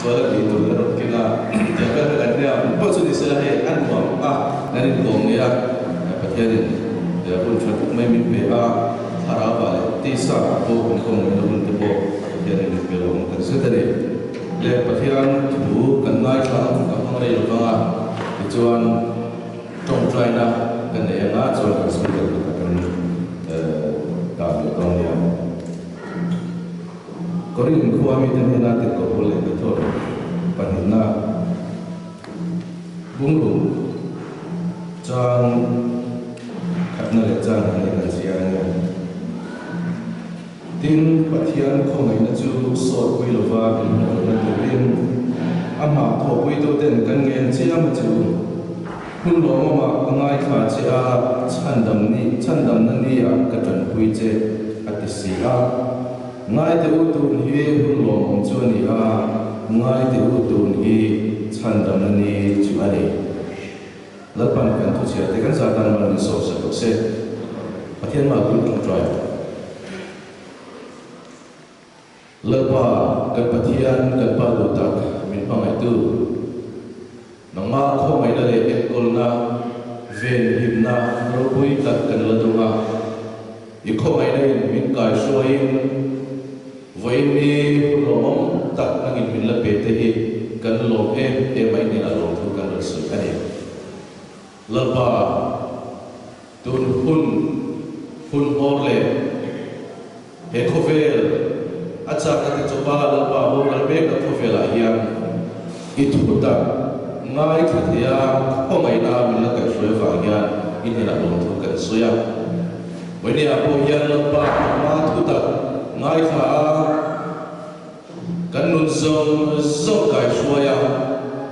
Zuala tih tur ka rawn keng a, tiang vel kha kan nia, pawh chu ni sela hei a nuam a, kan inkawm ngei a, Pathianin hun tha tuk mai min pe a, thlarau ah leh tisa ah pawh kan kawm ngaihna hun te pawh Pathianin min pe lo ang tak zet a ni. Le Pathian thu kan ngaithla ang ka hmang rei lo vang a, tichuan tawngtaina ka nei anga chuan kan speaker kutah kan dah leh dawn nia. Korin khua mite hnena tirhkoh pawl leh Bethel pahnihna bungruk chang khatna leh chang hnih kan ziar a nia. Tin, Pathian khawngaihna chu sawtpui lova inhmuhlohna turin amah thawhpuituten kan ngen chiam a chu. Hun lawmawmah ka ngaithla che a, chhandam ni, chhandamna niah ka tanpui che, a ti si a. Ngaite u tun hi hun lawmawm chu a ni a, ngaite u tun hi chhandamna ni chu a ni. Lalpan kan thuchhiah te kan zah tan mal min sawmsak rawh se. Pathian mah pui tawngtai. Lalpa, kan Pathian, kan Pa duh tak, min hmangaihtu, nangmah khawngaihna leh enkawlna, venhimna ropui tak kan la dawng a. I khawngaihna in min kaihruaiin vawiin ni hun lawmawm tak nangin min la pe te hi kan lawm em em a, i hnenah lawmthu kan rawn sawi a ni. Lalpa, tun hun hun hmawr leh he khawvel a chakna te chawpa Lalpa boral mekna khawvelah hian i thu tak ngaithla thei a, khawngaihna min la kaihhruai avang hian i hnenah lawmthu kan sawi a. Vawinia pawh hian Lalpa hma thu tak ngaithla a, Kan nun zawng zawng kaihruai a,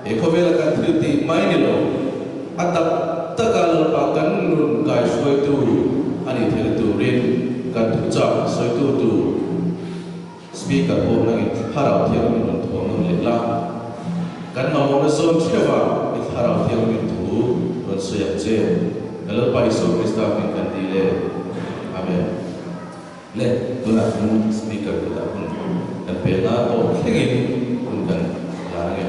he khawvela kan thil tih mai ni lo, a tak taka Lalpa kan nun kaihruaitu a nih theihna turin kan thuchah sawitu tur Speaker pawh nangin Thlarau Thianghlim rawn thuam nawn leh la, kan mamawhna zawn theuha i Thlarau Thianghlim thu rawn sawi ang che, ka Lalpa Isua Krista hming kan ti le. Amen. Le, tunah chuan speaker kutah hun kan pe nga tawp thlengin hun kan la ange.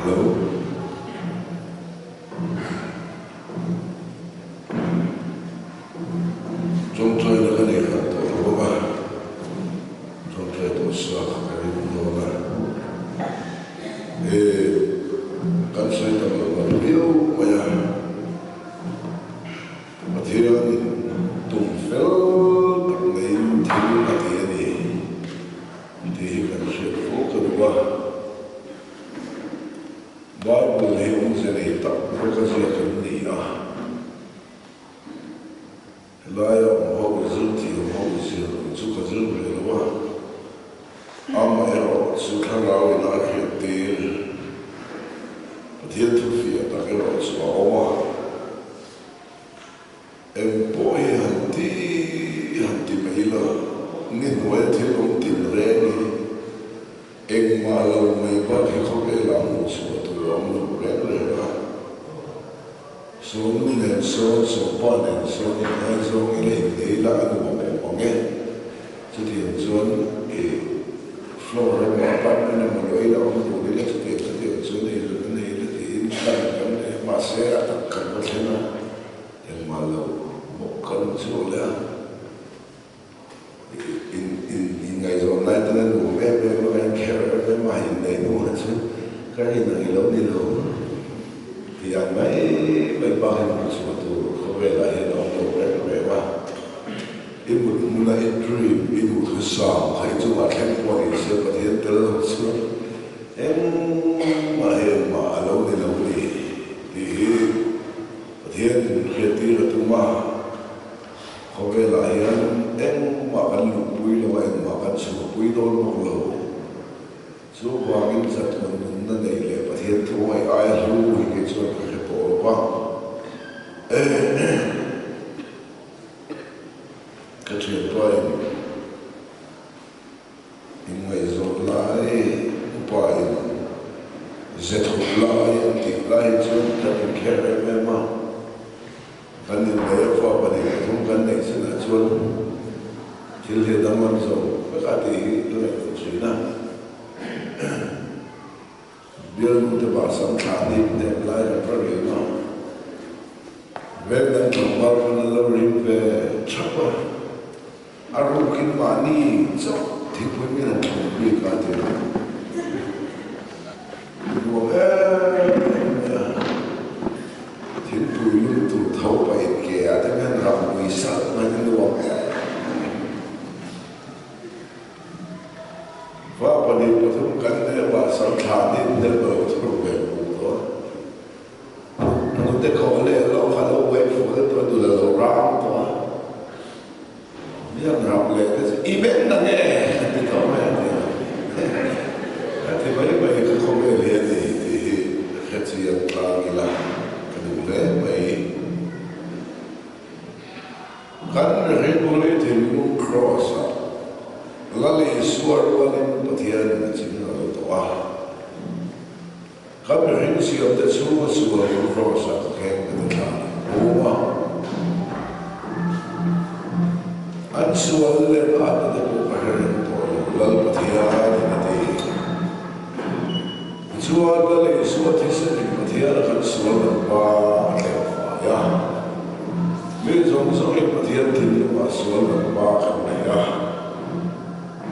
Hello. Chawngchawina ka nei khat tawh lo bawk a, chawngchawia tawh sa kha ka ring dawn a. E, kan sawi tam lo ngai viau mai a. Pathianin tum fel tak neiin thil a ti a ni tih hi kan hriat fo ka duh a. Bible hi awmze nei tak zawka ziak an ni a. Helaia awm ho zir thiam ho zir chu ka zir ve lo a, amaherawh chu thlarau in a hriat tir Pathian thufiah tak erawh chu a awm a. Eng pawh hi han ti han ti mai la, ni hnuaia thil awm tin reng hi Engmah lo mai bak hi khawvelah hmuh chhuah tur a awm lo reng reng a. Sawmnu nen sawn, sawmpa nen sawn inngaizawng ila innei la a nuam awm ang e. Chutiang chuan i floor emaw apartment emaw luah ila awm tur ila chutiang chutiang chuan ei ran a nei ila tiin plan kan nei a, mahse a tak kan va thleng a, engmah lo bawk kan chhuak leh a. Inngaihzawn lai ten a nuam em em a, ka inkher em em a, inneih hnuah chuan ka rin ang i lo ni lo tih ang mai mai bak hi hmuh chhuah tur khawvelah hian a awm lo reng reng a. I mut hmuna i dream, i duhthusam kha i chungah thleng pawh ni se Pathian tel lo chuan Engmah hi engmah a lo ni lo a ni tih hi Pathianin hriattir a tum a. Khawvelah hian engmah kan luhpui lo a, engmah kan chhuahpui dawn bawk lo. Chuvangin chatuan nunna nei leh Pathian thu ngaih aia hlu hi kei chuan ka hre tawh lo va. Ka thianpa in inngaihzawn lai upa in ze thawk lai an tih lai hi chuan kan inkher em em a. Kan inneih a fa pahnih pathum kan neih chinah chuan thil hi a danglam zo vek a tih hi ka ngaihtuah thin a. Bialnu te bahsam thlah hnip hnep lai kan hre reng a, veng dang tlangval khan an lo rim ve thap a, a rukin mahni chauh thingpui min han thlawm bik a ti a, nuam em em mai a, thingpui lum tur tho pah in ke ah te hian ram pui salh mai te nuam em em. Va 2 3 kan nei a bahsam thla nin hnel ka lo thur ve buk dawn. Hnute khawh leh lo kha lo buai fuh deuh tawh a dul a lo rang tawh a. Mi an rap leh te chu i men na nge an ti tawh mai a ti a. Ka ti mai mai ka khawvel hi a ni tih hi hrechiang tlang ila ka duh hle mai. Kan mihringpui thinlung Kraws-ah Lal Isua rualin Pathianin a ching a lo tawh a. Kan mihring siamte chhunga sualin Kraws-ah ka kheng ka ti thla leh bum a. An sual leh atna te pawh ka hre reng tawh lo, Lal Pathianin a ti. Tichuan, Lal Isua thisenin Pathiana kan sual dan pa a thleng fai a. Mi zawng zawngin Pathian thinlungah sual dan pa kan nei a.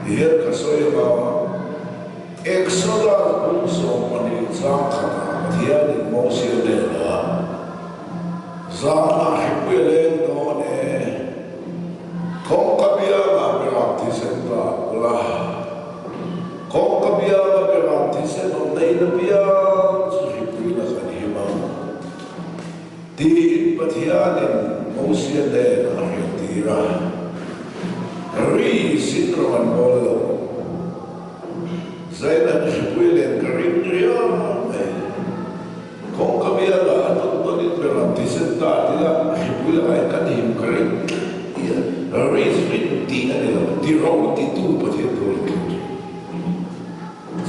Tihian ka sawi anga, Exodus bung 12 chang khatah Pathianin Mosia hnenah, Zanah hripui a leng dawn e, kawngka biangah beram thisen ta ula. Kawngka bianga beram thisen awm na in apiang chu hripuina kan him ang tiin Pathianin Mosia hnenah a hriattir a. Ri sin rawng an bawl lo. Zain an hripui len ka ring riau mai. Kawngka bianga a tawn tawnin beram thisen ta tila hripui lakah hian kan him ka ring tlat tih a ri rin tih a ni lo, ti ro titu Pathian tur in thleng thin.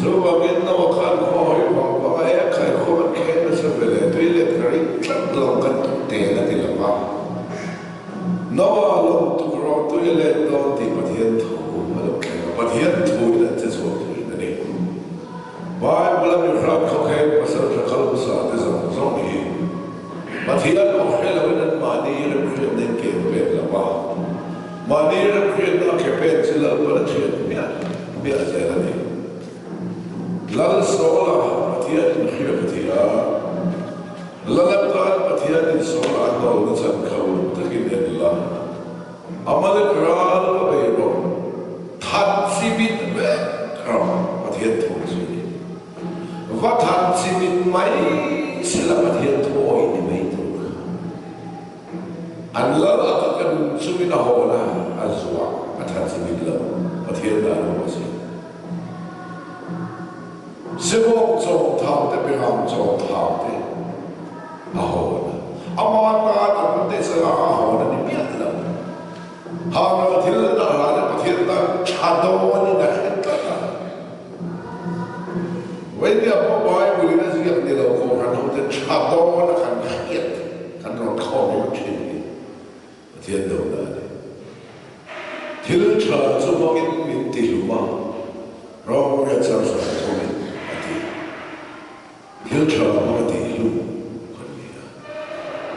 Chuvangin Noah khan khaw hawi vang vang a ek khai khawm an kheng nasa ve leh tui let ka ring tlat lo kan tuk tel a ti lo va. Noah lawm tuk rawh tui a let dawn tih Pathian thu a lo thleng a, Pathian thu in an che chhuak thin a ni. Bible a mi hrat khawkheng pasal tha kal hmasa te zawng zawng hi Pathian awm hre loin an mahni remhriatna in ke pen lo a, mahni remhriatna a ke pen chu Lalpan a thiat miah miah zel a ni. Lal Saula Pathian in hria ka ti a, Lal atan Pathian in Saula a hnawlna chan kha uluk takin en la, Amalek ral ka bei rawh, that chimit vek rawh, Pathian thu chu a ni. Va that chimit mai sela Pathian thu awih ni mai tur kha. An lal a ka kan chungin a hawn a, a zuah a that chimit lo, Pathian dan awm a si. Zewawk chawng thau te Beham chawng thau te a hawn a, ama tan a hnute changah a hawn a ni miah lo. Hana thil a dah hlana Pathian tan tha dawnin a hre tlat a. Vainia pawh Bible in a ziak ni lo Kohhran ho te tha dawn a kan hriat kan rawn khawm hi thin hi Pathian dona a ni. Thil tha chu hmangin min ti hlum a, Rawngria char zawng thawmin a ti. Thil tha hmang a tih hlum kan ni a.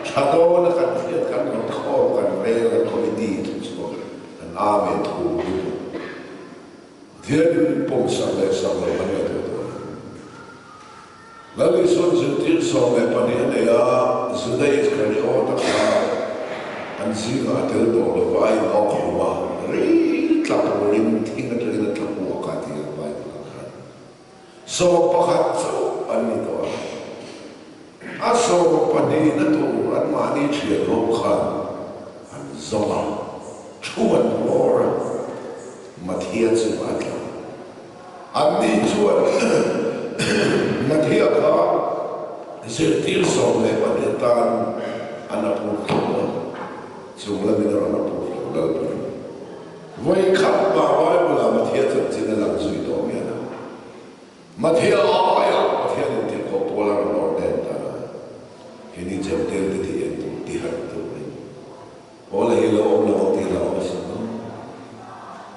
Tha dawn a kan hriat kan rawn khawm kan rel kan committee thu chhuak kan amen thu lutuk. Pathianin min pawmsak leh sak lo kan ngaihtuah tawh lo. Lal Isuan zirtir 12 a nei a, Juda Iskariota kha an zingah a tel tawh lo va, a inawk hlum a, rei tla turin thing atangin a tla puak a ti a Bible-ah khan. 11 chauh an ni tawh a. A 12na tur anmahni thian ho khan an zawng a, thu an vawr a, Mathia chu a tla. Anni chuan Mathia kha zirtir 12 tan an approve tho a, chung lamin a rawn approve lo Lalpan. Vawi khat mah Bible-ah Mathia chanchin a lang zui tawh miah lo. Mathia aiah Pathian intirhkoh pawl a rawn ordain ta a, keini Jentail te tih en tur, ti harh turin. Paula hi lo awm lo ang tih hlauh a sin maw?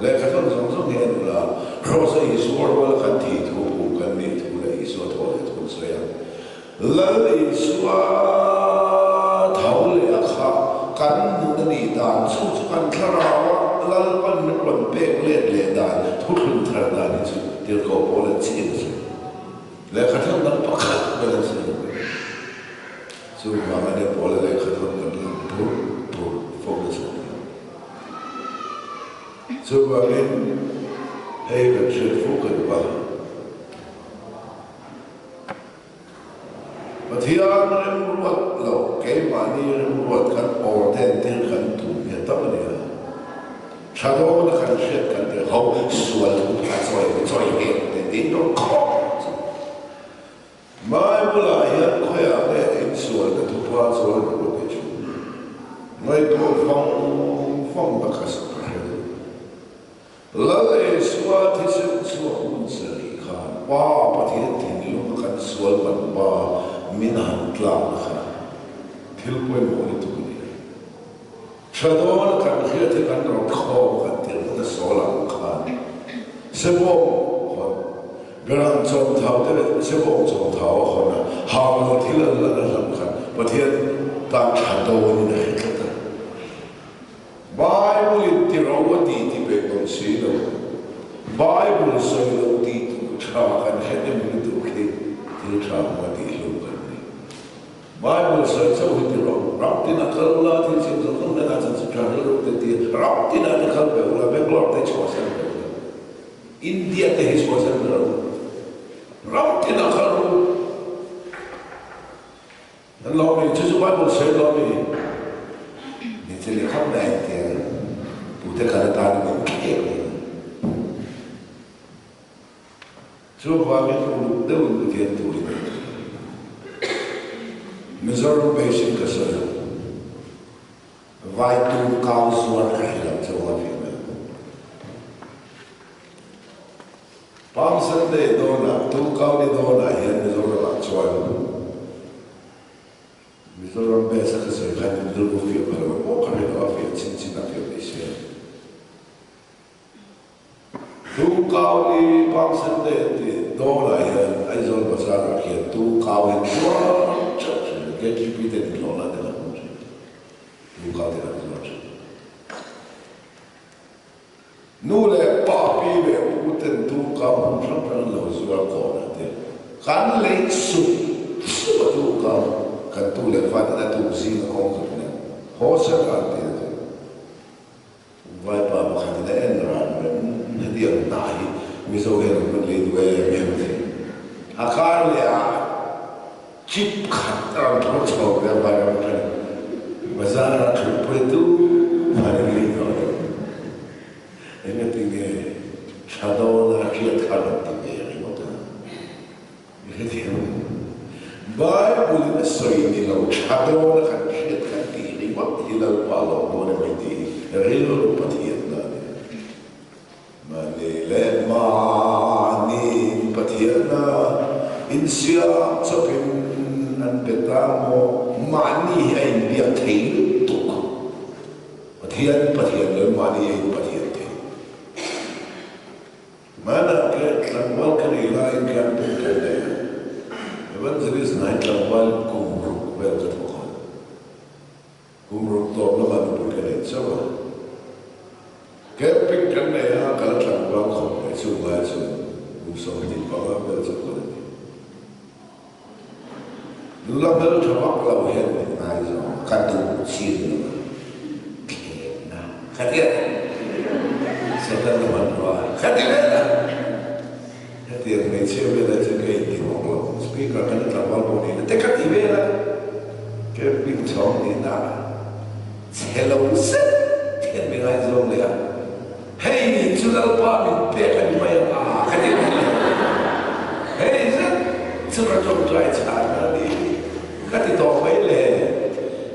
Lehkha thawn zawng zawng hi en ula, Kraws-a Isua ruala kan thih thu phu kan nih thu leh Isua thaw leh thu an sawi a. Lal Isua tho leh a kha kan nun a nih dan chu chu kan thlarau a Lalpan min rawn pek let leh dan thuthlun thar dan hi chu tirhkoh pawl an chhin a sawi. Lehkha thawn dang pakhat ber an sawi lo ber. Chuvang a nia Paula lehkha thawn kan lang bur bur fo nasa nia. Chuvangin hei kan hriat fo ka duh a. Pathian remruat loh, keimahni remruat kan ordain tir kan tum hi a tam a nia. Tha dawn a kan hriat kan tir ho, sual thu kha chawi chawi hek te ding dawng khawp chu. Bible ah hian khawiah nge insualna thupa chawi rawh tih chu ngaihtuah vang vang na kha ka hre lo. Lal Isua thisen chhuak hun sarih khan Pa Pathian thinlung a kan sual man pa min han tlak na kha thil pawimawh lutuk a ni. Tha dawn a kan hriat hi kan rawn khawm a kan tirh na sawl ang khan Sebawng hawn Berang chawmthau te leh Sebawng chawmthau a hawn a hang lo thil an lan a hlam khan Pathian tan tha dawn in a hre tlat a. Bible in ti ro a tih ti pek dawn si lo. Bible sawi lo tih tur tha kan hre nem lutuk hi thil tha hmu a tih hlum kan ni. Bible sawi chauh hi ti ro, ram tinah kal ula thil chhim zawng zawng hnenah chanchin tha hril rawh te ti a, ram tinah te kal ve ula, Bangalore te chhuahsan ve ula, India te hi chhuahsan ve rawh u, ram tinah kal rawh u. An lo mi, chu chu Bible sawi lo mi, ni che leh khap na en tia tute kal atan in in khek mai. Chuvangin uluk deuhin Pathian thu hi ngaih theih a ni. Mizoram base in ka sawi ang. Vai tu kau zuar ka hrilh ang chauh a fiah mai. Palm Sunday dawnah, Tulkau ni dawnah hian Mizoramah chuan Mizoram best a ka sawi khan in rilru fiah phal lo pawh ka rin lo, a fiah chin chin a fiah mai si a. Tulkau ni Palm Sunday an tih dawnah hian Aizawl Bazar-ah khian Tulkau hi zuar teuh thin a, KTP ten inhlawhna te an hmang thin, Tulkau ten an zuar thin. Nu leh pa, pi leh pu ten tumkam hmun hrang hrang an lo zuar kawn a te kan lei sup sup a tumkam kan tu leh fa ten a tuk zing a kawng khat nen haw ser an ti a ti. Vaipa pakhat in a en ran reng hetiang hnah hi Mizo hian an rawn lei duh em em a ti. A kar leh ah chip khat a rawn phur chho ve a vai ram atangin bazar a thut pui tu hman in lei tawh lo. Engatinge tha dawn a hriat kha rawn ti ve ringawt a? Mi hrethiam ang. Bible in a sawi ni lo tha dawn a kan hriat kan tih ringawt hi Lalpa lawm dawn em ai tih hi rilru Pathian na a ni. Mahni leh mahniin Pathiana insiam chawpin an be ta maw? Mahni hi a inbiak thei lutuk. Pathian Pathian lo mahni a in Pathian thei. Hmanah ke tlangval ka nei laiin camping kan nei a, Evangelist hnain tlangval kum ruk vel ka thawk a. Kum ruk tawp lamah nupui ka nei chauh a. Camping kan nei a, ka la tlangval khawp mai chu ngai chu kum 25 vel chauh ka la ni. Nula hmeltha vak lo hian min ngaizawng a, ka duh chin lo a, thlemna ka ti a, Satan a hmanrua ka ti vel a, hetiang hmeichhia. Hmeichhia velah chuan ka inti hnawk lo. Speaker kan la tlangval pawh ni la te ka ti vel a, camping chhawng nihna chhe lo zet hian mi ngaizawng leh a, hei ni chu Lalpa min pek a ni mai ang a ka ti mai a, hei zet chu ka tawngtai chhan a ni ka ti tawh mai le,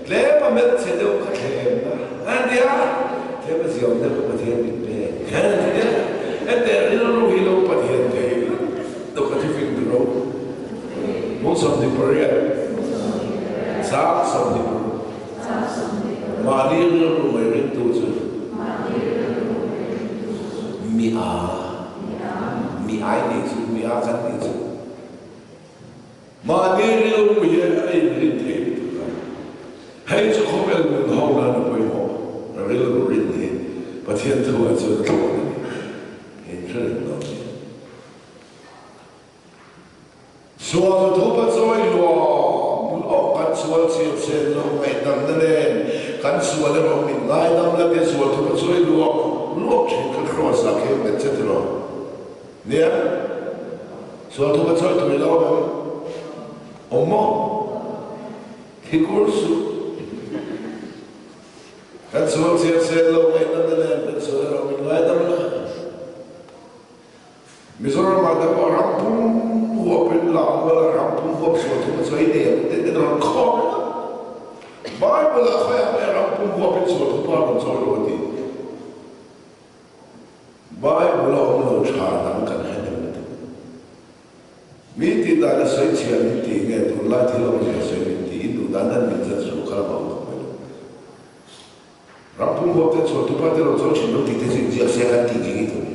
tlem a hmelchhe deuh ka thlem a nia, tlem a ziawm deuh ka Pathian min pek a nia, hete rilru hi lo Pathian thei lutuk a thufing tur ho. Hmung 28, chang 26. Mahni rilru mai ringtu chu mi a, mi ai tih chu mi a kan tih chu mahni rilru hian a inrin thei lutuk a. Hei chu khawvel nun ho nan a pawimawh, rilru rin hi Pathian thu ah chuan a thlawn a ni. Inhre reng lo ni. Sual thupa chawi luam lawk kan sual chhiat sen lo ngaihdamna nen kan sual erawh min ngaidam la tia sual thupa chawi luam luak thin kha Kross ah khen bet che tiraw? Nia, sual thupa chawi thui lo awm em? Awm maw? Thi kur suh. Kan sual chhiat sen lo ngaihdamna nen kan sual erawh min ngaidam la. Mizoram ah te pawh ram pum huap in la ang vel a, ram pum huap sual thum a chawi nei ang te ten rawn khawm reng a. Bible ah khawi ang nge ram pum huap in sual thum a rawn chawi lo a ti. Bible a awm lo tha dang kan hre deuh lutuk. Mi tih dan a sawi chhia min tih nge tunlai thil awmzia sawi min tih in duh dan dan min chan suh kha lamah awm khawp mai lo. Ram pum huap te chhuah tupa te lo chawi thin lo tih te chu inziak se kan tih ngei ngei tur.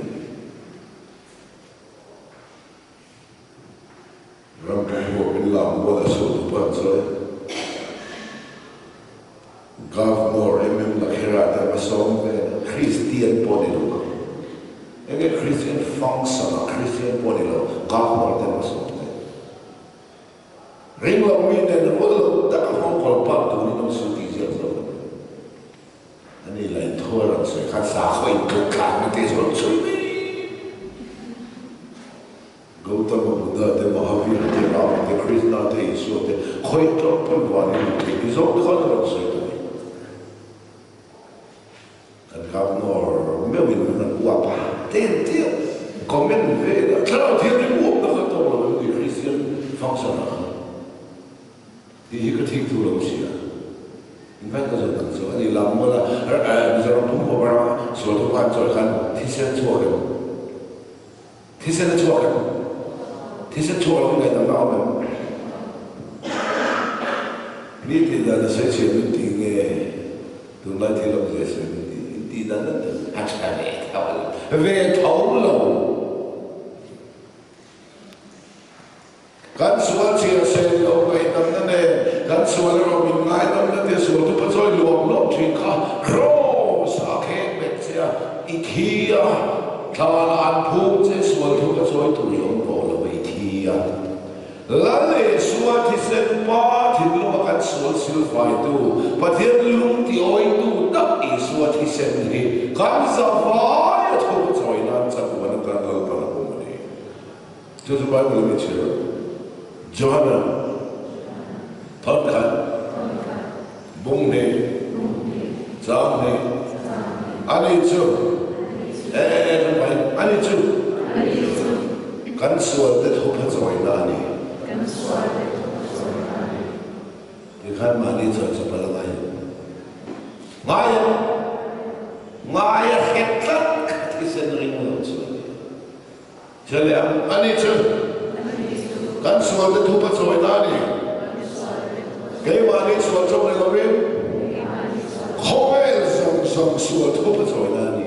Ram pum huap in lam mual a chhuah tupa an chawi. Governor MM Lakhera te a sawm vel a, Christian pawh ni lo ka. Enge Christian function a Christian pawh ni lo Governor te a sawm vel. Ring lo mi nen rual lo taka nghawngkawl pah turin awm suh tih ziak zawk a ni. Ani lah in thaw a rawn sawi khan sakhaw in tluk thlakna te chu a rawn sawi mai. Gautama Buddha te, Mahavira te, Rama te, Krishna te, Isua te, khawi tlawk pawn vanin an theih ti zawk te khan a rawn sawi ta mai. Kan governor meuhin an rawn uap a, ten tia comment vel a, thlarau thianghlim uapna kha tawk lo em ni Christian function ah khan tih hi ka thik thu lo sia. In fact ka zawt ang chu a ni lam mual a, Mizoram pum huap rama sual thu khan chawi khan thisen chhuak em? Thisen a chhuak em? Thisen chhuak lo ngaihdamna a awm em? Mi tih dan a sawi chhiat min tih nge tunlai thil awmzia sawi min tih? In tih dan dan chu a tha ve tho lo. Ve tho lo. Kan sual chhiar sen lo ngaihdamna nen kan sual erawh min ngaidamna te sual thupa chawi luam luam thin kha Kross ah kheng bet che a, i thi a, thlan ah an phum che sual thupa chawi tur i awm tawh lo i thi a. Lal Isua thisen pa thinlunga kan sual silfaitu, Pathian lung ti awitu tak Isua thisen hi kan zavai a thupa chawi nan chatuan atan Lalpan a pum a ni. Chu chu Bible mi chhiar Johana thawnkhat bung hnih chang hnih ani chu e e e kan vai ani chu kan sual te thupha chawina a ni. Tikhan mahni chawi chu pala ngai em? Ngai em? Ngai a hret tlat kha thisen ring lo chu a ni. Thil leh ang a ni chu. Kan sualte thupa chawi ta a ni. Keimahni sual chawp ni lovin khawvel zawng zawng sual thupa chawi ta a ni.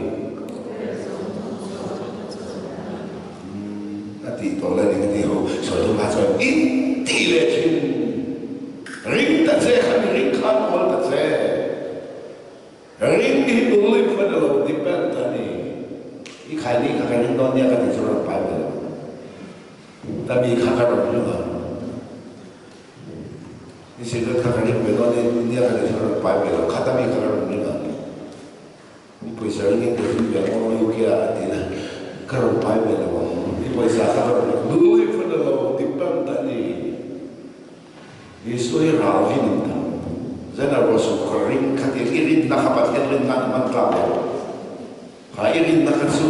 A tih tawh lai ning a ti ho, sual thupa chawi in tih leh thin. Ring ta che kha mi ring khan awl ta che. Ring hi belief a ni lo, depend a ni. I khaini kha ka ring dawn nia ka ti chu rawn pai ve lo. Ka mi kha ka rawn ring ang. I cigarette kha ka ring ve dawn nia ka ti chu rawn pai ve lo. Khata mi kha ka rawn ring ang. I pawisa ringin ka ring ve ang aw UK ah a ti la. Ka rawn pai ve lo ang, i pawisa kha ka rawn Believe a ni lo, depend a ni. Isua hi rau hi nin ta. Zen a ruahsuk ka ring kha ti i rinna kha Pathian rinna a ni hman tlak lo. Kha i rinna kha chu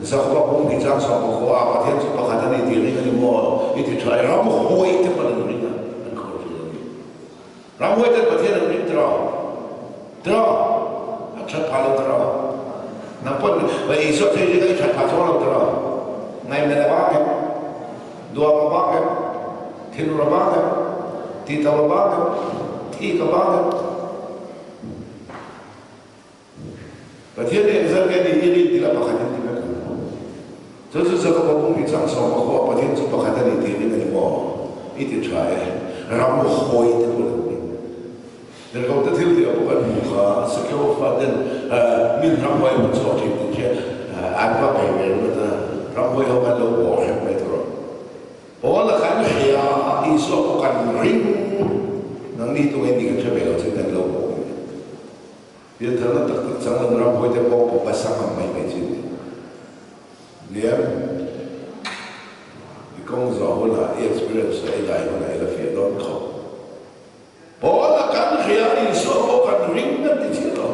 Jakoba bawng ti chang chhuak bawk aw, Pathian chu pakhat a ni tih ring a ni maw? I ti tha i ram hawi te pawn an ring a, an khawr thin a ni. Ram hawi ten Pathian an ring tiraw? Tiraw? An that phah lo tiraw? Nang pawn Isua thei ring a i that phah chuang lo tiraw? Ngaihmel a bang em? Duam a bang em? Thinur a bang em? Tihto a bang em? Thik a bang em? Pathian nih engzat nge ni i rin tila pakhat in ti vek ang. Chu chu Jakoba bung i chang sawm a khua Pathian chu pakhat a ni tih rin a ni maw? I ti tha e. Ram hawi te pawh an ring. Tirhkoh te thil tih a pawh kan hmuh kha Sakeo fa ten min ram hawi an chhuak thin tih khi an va bei ve ringawt a, ram hawi ho khan lo bawh hrep mai tur a. Paula kan hria a, Isua pawh kan ring. Nangni tunge ni kan hre ve lo chuan kan lo bawh mai. Piantharna tak tak chang an ram hawite pawh pawh ka sang ang mai mai chin ni. Liam, i kawng zawh hunah, i experience leh i dai hunah i la fiah dawn khawp. Paula kan hria, Isua pawh kan ring an ti chiah lo.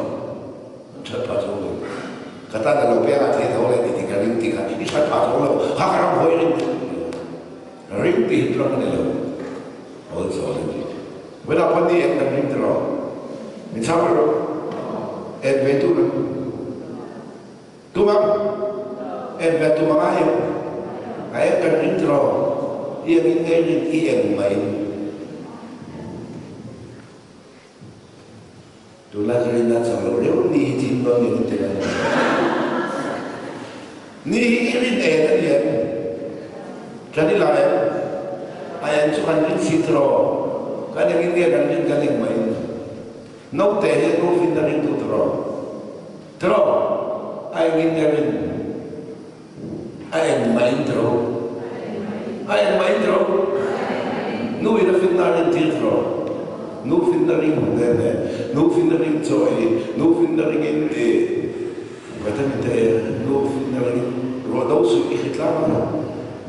An that phah chuang lo. Ka tan a lo piang a thei tho leh ti ti ka ring ti kha i that phah chuang lo. Kha ka ram hawi ring ti. Ring ti hi ram a ni lo. Awl zawl a ni. Vawilah pawh ni eng kan ring tiraw? Min chhang rih rawh. En ve tur ang. Tum ang. En ve tum ang a em? A eng kan ring tiraw? I engin nge rin i eng mai? Tunlai ka rinna chang lo reuh ni hi thim dawn niin te kan awm. Ni hi i rin en a ni em? Kan i la em? A en chu kan rin si tiraw? Kan engin nge kan rin kan engmah in? Naute hi a nu finna ring duh tiraw? Tiraw? A engin nge rin? A engmah in tiraw? A engmah in tiraw? Nu in a finna a rin tir tiraw? Nu finna ring hmu nen e, nu finna ring chaw ei, nu finna ringin i vitamin te ei a, nu finna ringin ruah do suih i hri tlang a,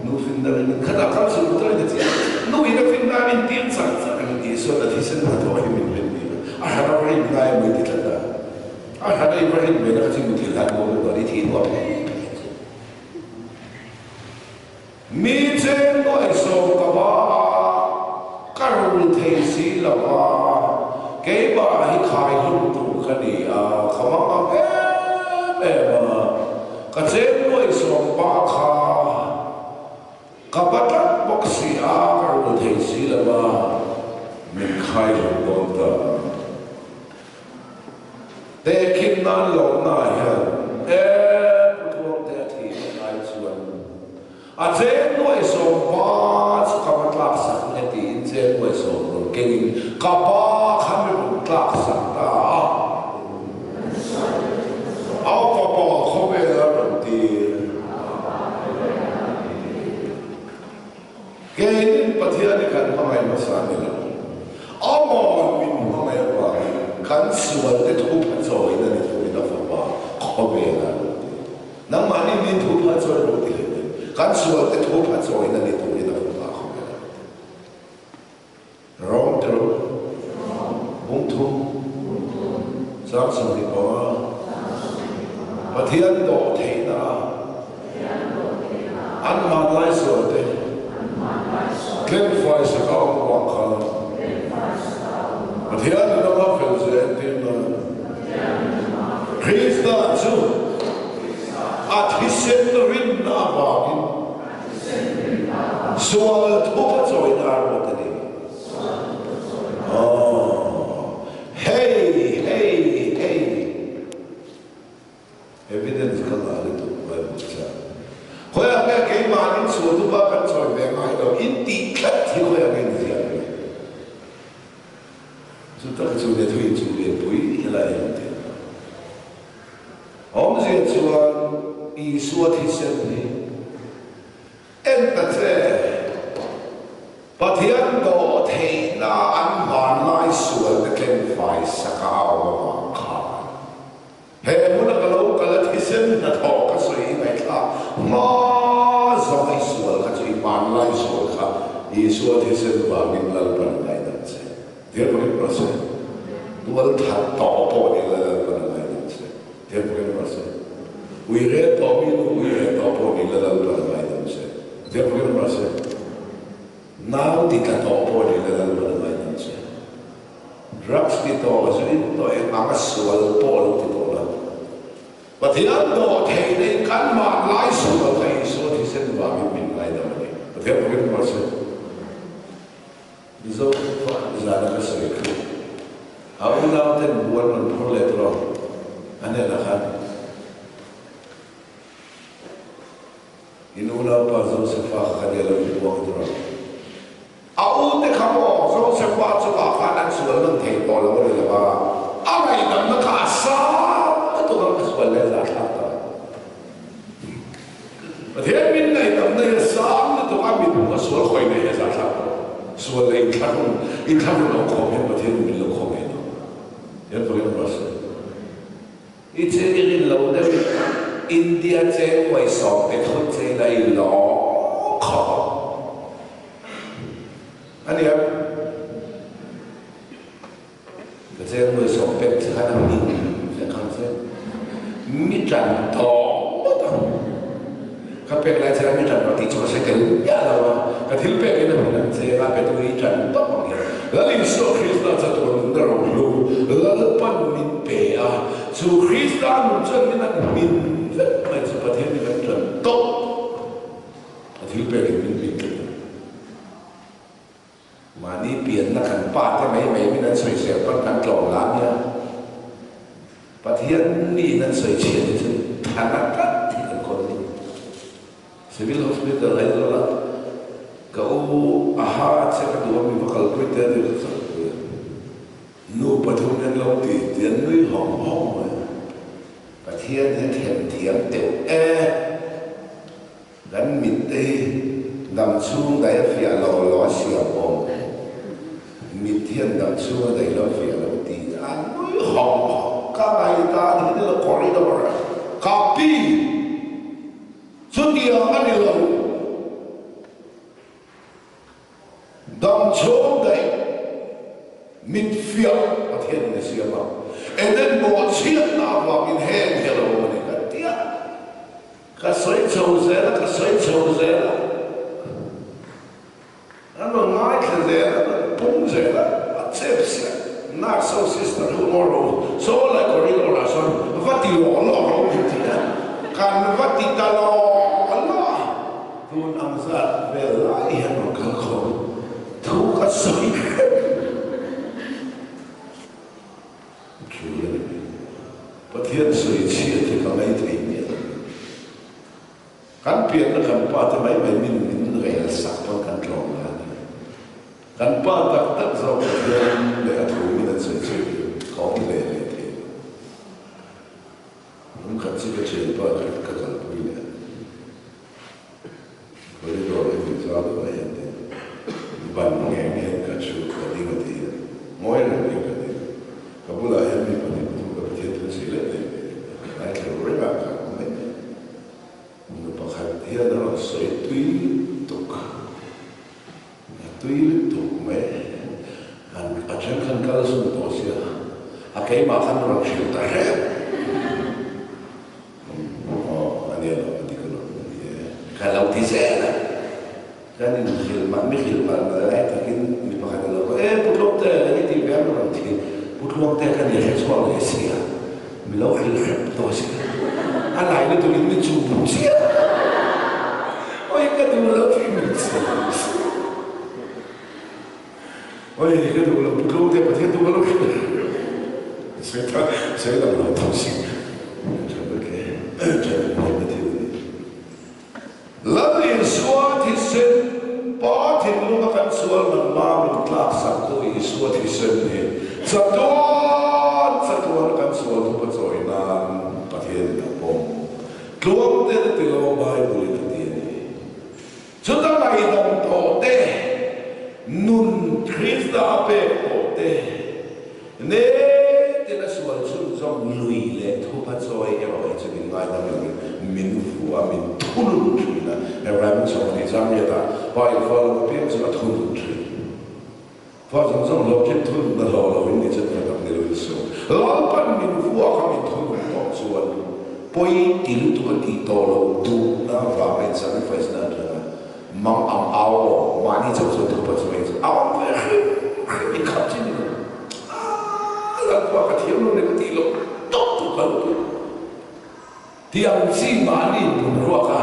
nu finna ringin khatah kal suh motor in a chiah a, nu in a finna a rin tir char char a ni tih sawn a thisen hnathawh hi min rin tir a, a hran a rin ngai a mui ti tlat a. A hran a i va rin ve na kha chu muthilh hlan maw lut dawn i thih nuam hle hle chu. Mi chen nuai sawm ka va a, ka rul thei si lo va, keimah hi khai hlum tur ka ni a, ka mang ang em em a, ka chen nuai sawm pa kha ka va tlat bawk si a, ka rul thei si lo va, min khai hlum dawn ta. Tehkhin nan lawmna ah hian e Pu Tluangte a thih leh lai chuan a chen nuaihsawm pa chu ka va tlak sak nge tiin chen nuaihsawm rawn kengin ka pa kha mi rawn tlak sak ta a. A fapa khawvel a rawn tir. Keinin Pathian hi kan hmangaih hmasa ni lo. Amawn min hmangaih avangin kan sualte thupha chawiin a ni turin a fapa khawvel a rawn ti. Nangmahni min thupha chawi rawh ti hlei Kan sualte thupha chawiin a ni turin a fapa khawvel a rawn ti. Rom tiro, Bungthum, Chang 25, Pathian dawh theihna a an hmanlai sualte tlenfai saka awm vang khan Pathian nunanga fel zia entir nan Krista chu a thisen rinna avangin Sual thupa chawina a ruat a ni. Aww. Hei, hei, hei. Evidence ka ngah lutuk Bible chuan. Khawiah nge keimahnin sual thupa kan chawi ve ngai lo in tih tlat hi khawiah nge ni ziah ve. Chu tak chu le thui chu lianpui helai hi an ti. Awmzia chuan Isua thisen hi en ta che. Pathian dawh theihna an hmanlai sualte tlen fai saka a awm avang khan he hmuna ka lo kal a thisen hnathawh ka sawi hi ngaihthlak hma. Isua thisen vangin Lalpan a ngaidam che. Tiang pakin rawh se. Tual that tawh pawh ni la Lalpan a ngaidam che. Tiang pakin rawh se. Ui rel tawh mi nu ui rel tawh pawh ni la Lalpan a ngaidam che. Tiang pakin rawh se. Nau ti tla tawh pawh ni la Lalpan a ngaidam che. Drugs ti tawh, zu in tawh eng anga sual pawh lo ti tawh la. Pathian dawh theih nei kan mah lai sual kha Isua thisen vangin min ngaidam a ni. Pathian pakin ruah se. Mizo fa zana ka sawi kha a unau ten buan rawn phur leh tawh a hnenah khan in unaupa Josefa kha kha nia lo inpuang tawh. A ute kha maw Josefa chungah khan an sual nawn thei tawh lo a ni lo a, a ngaihdamna kha a sang lutuk ang ka sual leh zah thlak ta. Pathian min ngaihdamna hi a sang lutuk a, mipu ka sual khawi nei hi a zah thlak tawh. Sual leh inthlahrun, inthlahrun lo khawm hian Pathian min lo khawm eng ang. Hian fakin ruah se. I che i rin lo deuh in India cheng uai sawm pe thut che ila i lawm khawp ang. A nia, ka cheng uai sawm pek che khan a min leh khang che. Mi tan tawng ngawt ang. Ka pek lai che a mi tan rawh tih chu ka hre tel miah lo a, ka thil pek in a hmun ang che a pe tu i tan tawp ang hian Lal Isua Krista chatuan nunna rohlu Lalpan min pe a, chu Krista nun chuan min an hmin vek mai chu Pathian hi kan tan tawp a thil pek in min hmin tlat a. Mahni pianna kan pa te mai mai min an sawisel pawn kan tlawm la nia. Pathian niin an sawi chhiat hi chu thana tlat hi kan kawl ni. Civil Hospital Aizawla ka u aha che ka duh a mi va kalpui te a ni ka kalpui a. Nu pathum hian lo ti ti an nui hawng hawng mai. Pathian hi a themthiam teuh e. Kan mit te hi dam chhung daih a fiah lo lo a siam awm. Mit hian dam chhung a daih lo fiah lo tih a nui hawk hawk ka ngaihdan hi ni lo corridor a ka pi chutiang a ni lo. Dam chhung daih mit fiah Pathian in a siam a, Eden bawhchhiatna avangin heng hi a lo awm a ni ka ti a. Ka sawi chho zel a, ka sawi chho zel a, an rawn ngaithla zel a, an rawn pung zel a, a chep siah nurse ho sister ho maw ro saw lai corridor ah sawn va ti lawh lawh ro min ti a, kan va ti ta lawh lawh a, tun ang zat vel lai hian rawn kal khawm thu ka sawi hrep. Tul a ni mai. Pathian sawi chhiat hi ka ngaithei miah lo. Kan pianna kan pa te mai mai min min rel sak pawn kan tlawm la a ni. Kan pa tak tak zawk Pathian leh a thu min an sawi chhiat hi ka awm hle hle thei lo. Lungkhat chu ka thianpa ka kalpui leh a. Corridor hi min zau deuh a hian tin ban ngheng hian ka chhut ka ding a ti hian ngawi reng hian ka ding. Ka bulah hian mi pahnih pathum ka Pathian thu chhi leh leh ve deuh a, ka ngaithla ru reng a, ka awm mai mai. Nu pakhat hian a rawn sawi tui lutuk, a tui lutuk mai. An a then khan kal zung tawh sia, a keimah khan a rawn hrilh ta hrep. Aw, a nia lo, a dik alawm a ni e. Ka lo ti zel a, kan inhrilh mah, mi hrilh mah mah lai takin mi pakhat a lo kal, E Pu Tluangte, ka ni tih ve ang rawn ti, Pu Tluangte ka ni hre chhuak leh si a, mi lo hrilh hrep tawh si a, a lai lutuk in mi chu bu chiah Oi ka duh lo tih mi chu Oi ka duh lo Pu Tluangte Pathian duh ka lo hrilh Sawi lang lo tho si. Lal Isua thisen Pa thinlunga kan sual man ma min tlak saktu Isua thisen hi chatuan chatuan kan sual thupa chawi nan Pathian in a pawm tluang te na ti lo Bible in a ti a ni. Chuta ngaihdam tawh te, nun Krista a pek tawh te, ne tina sual chhunzawm lui leh thupa chawi erawh hi chu min ngaidam lovin min vu a, min thunun thin a. Abraham chuan a ni, Zamriata pa in fa lo apiang chu a thunun. Fa zawng zawng hlawhtling thununna hlawh lo in ni chet tak ni lo in sawi. Lalpan min vuak a min thunun tawh chuan pawi ti lutuk a tih tawh loh duhna avanga in sacrifice na atanga mang ang au aw mahni chauh chuan thupa chu ei chu a awm ve hrim hrim in khap chin ni lo. Aaa Lalpa ka thiam lo le ka tih loh tawp tur ka lo pui. Tiang chi mahni bunruak a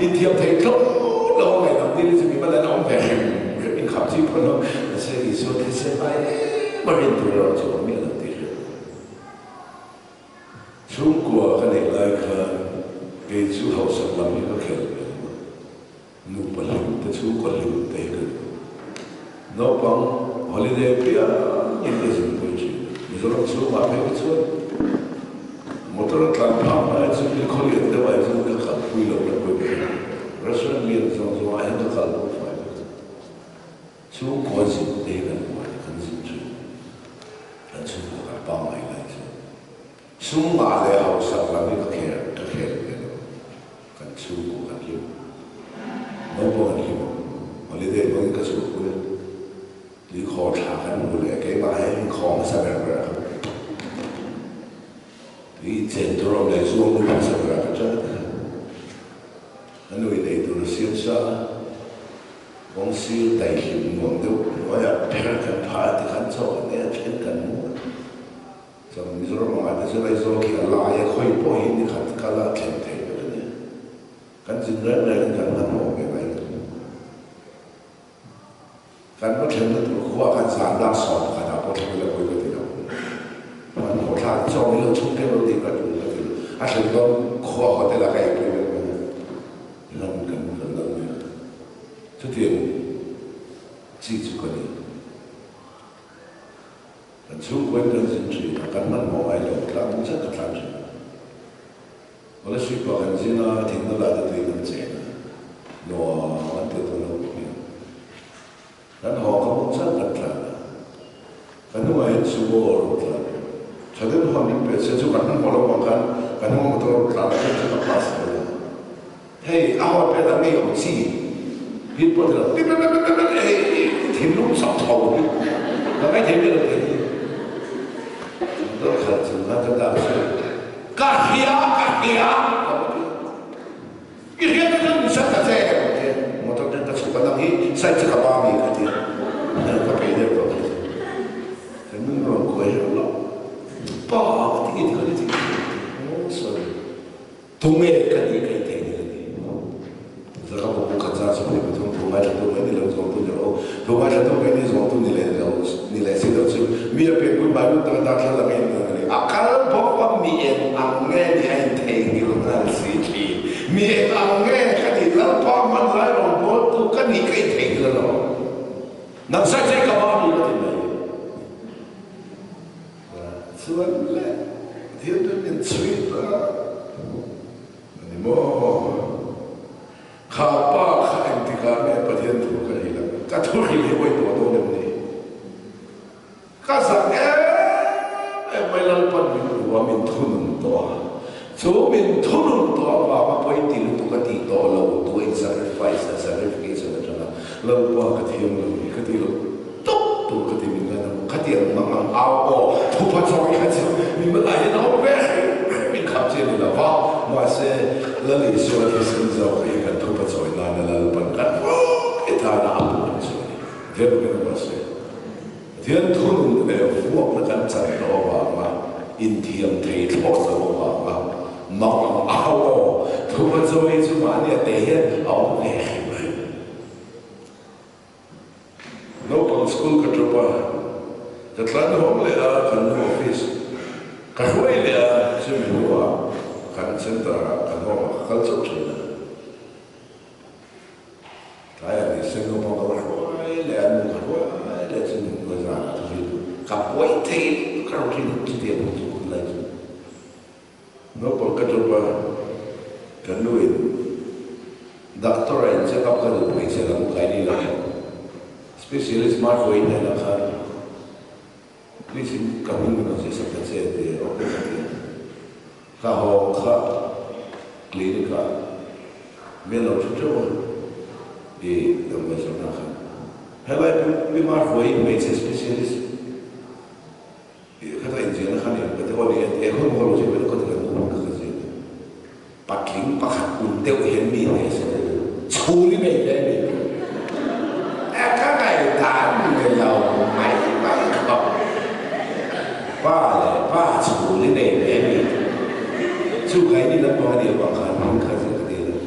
inthiam thei tlawm lo a ngaihdam dil hi chu mi hmala in a awm ve hrim hrim in khap chi pawh lo mahse Isua thisen ai em a rin tur erawh chu awm miah lo tih hriat a ni. Chhungkua ka neih lai khan kei chu hausak lam hi ka khel ve lo a, nupa hlim te chhungkua hlim te hi ka duh. Naupang holiday piang in ka zin pui thin. Mizoram chhungah phei hi chuan motor a tlan phak lai chu thil khaw lian deuh ah hian ka kal pui lo la pui bawk a. Restaurant lian zawng zawng ah hian ka kal pui fai vek a. Chhungkua zin te hi kan buai a, kan zin thin. Kan chhungkua kan pangngai lai chuan sum ngah leh hausak lam hi ka khel ka khel ve lo. Kan chhungkaw kan hlim, naupang an hlim, holiday hmangin ka chhuahpui a, tui khaw thla kan hmu leh keimah he inkhawm hmasa ber ber a ka tui inchen tur awm leh zuang lut hmasa ber a ka ṭan a, ka nu in eitur a siam sa a, kawng sir daihlim nuam deuh hnuaiah pher kan phah a tikhan chaw kan ei a, then kan mu a. Chuan Mizoram ah te chuan Aizawl khi a lai a, khawi pawh hi ni khat kal a thlen theih vek a nia. Kan zin reng reng in kan hmanhmawh ve mai lo. Kan va thlenna tur khua khan zan dar 11 ah pawh thleng ila pawi ka ti lo. Hmanhmawh thlak chaw min lo chhung kher lo tih ka tul ka ti lo. A thlen dawn khua hotel ah ka eipui vek mai a. Ram kan kal lo mai a. Chutiang chi chu ka ni. Kan chhungkuain kan zin thin a, kan hmanhmawh ngai lo, tlan duh zet a tlan thin. Scholarship ah kan zin a, thingna lah te tuin kan chen a, nuam an ti dawn lo bawk nia. Kan haw ka hmun zat kan tlan a, ka hnungah hian sumo a rawn tlan. Tha deuh hawn min pe se chu kan hmanhmawh lo vang khan ka hnunga motor a rawn tlan a, chu ka pass ve a. Hei a hawn phet a ngei awm chi hit pawh ti lo pip pip pip pip pip hei thinlung chak tho hi ka ngaithei miah lo thei hi. Motor khalh chung khan ka dak chu ka hria ka hria ka va ti a. I hriat te chuan min sat ta che ka ti a. Motor ten ka chhuk a nang hi side chu ka ba mi ka ti a. Ka pei deuh tawh thei chu. Ka nun rawn kuai herh lo. Pa ka ti nge ti ka ti ti. Oh sorry. Tunge ka nih ka intheih ni ka ti. Zaka bawk khat zat 23 thu ngaithlatu mai ni lo zawngtu ni rawh u. Thu ngaithlatu mai ni zawngtu ni leh lo ni leh si lo chu mi a pianpui mai lut taka darthlalang a innuam a ni. A kal bawk a mi eng ang nge ni a intheihnghilh nghal si thin. Mi eng ang nge ka nih Lalpa hmanlai rawngbawltu ka nih ka intheihnghilh a lo. Nang sai che ka ba mi ka ti mai. Chuan le thil chu min chhui ta a ni maw? Kha pa kha engtikah nge Pathian thu ka hrilh ang? Ka thu hrilh hi awih tawh dawn em ni? Ka zak em em mai Lalpan min hmu a, min thunun tawh a. Chu min thunun tawh avanga pawi ti lutuk a tih tawh lo tu in sacrifice a sacrification atanga Lalpa ka thiam lo hi ka ti lo tawp tur ka ti min ngai lo khatiang mang ang au aw thupa chawi kha chu mi hmanah hian a awm ve hrim hrim in khap chi a ni lo va mahse Lal Isua thisen zawk hi kan thupa chawi nana Lalpan kan ruai tana a puan chu a ni Vietnam mahse Pathian thunun leh vuakna kan chan tawh avanga inthiam thei thlawt lo avanga mak ang au aw thupa chawi chu mahni a te hian a awm ve hrim hrim. Naupang school ka drop a, ka tlan hawng leh a, kan nu office ka hruai leh a, chumi hnuah kan centre ah kan home ah ka kal chauh thin a. Tlaiah ni se naupang ka va hruai leh a, nu ka hruai leh chu min hnuai zanah thu hrilh duh. Ka buai thei lutuk ka rawn hrilh duh chutiang hun chu hun lai chu. Naupang ka drop a, ka nu in doctor a in check up ka duh hmeichhe lam kai ni lo specialist mar hawi hnenah khan please in ka hming min rawn ziahsak ta che ti a, okay ka ti a. Ka haw kha clinic ah mi an lo thu teuh a, i damdawi zawrhna khan. Helai Pi Marhuai hmeichhe specialist kha ta inziahna kha ni ka ti aw ni e ti e khawi maw ka lo ziah mai ka ti kan nu ka ka ziah ni. Patling pakhat un deuh hian mi hneh se chhul i nei ve mi e ka ngaihdan ni lo mai mai khawp. Pa leh pa chhul i nei ve mi chu kai ni lampang a nih avang khan hming kha ziah ka dil a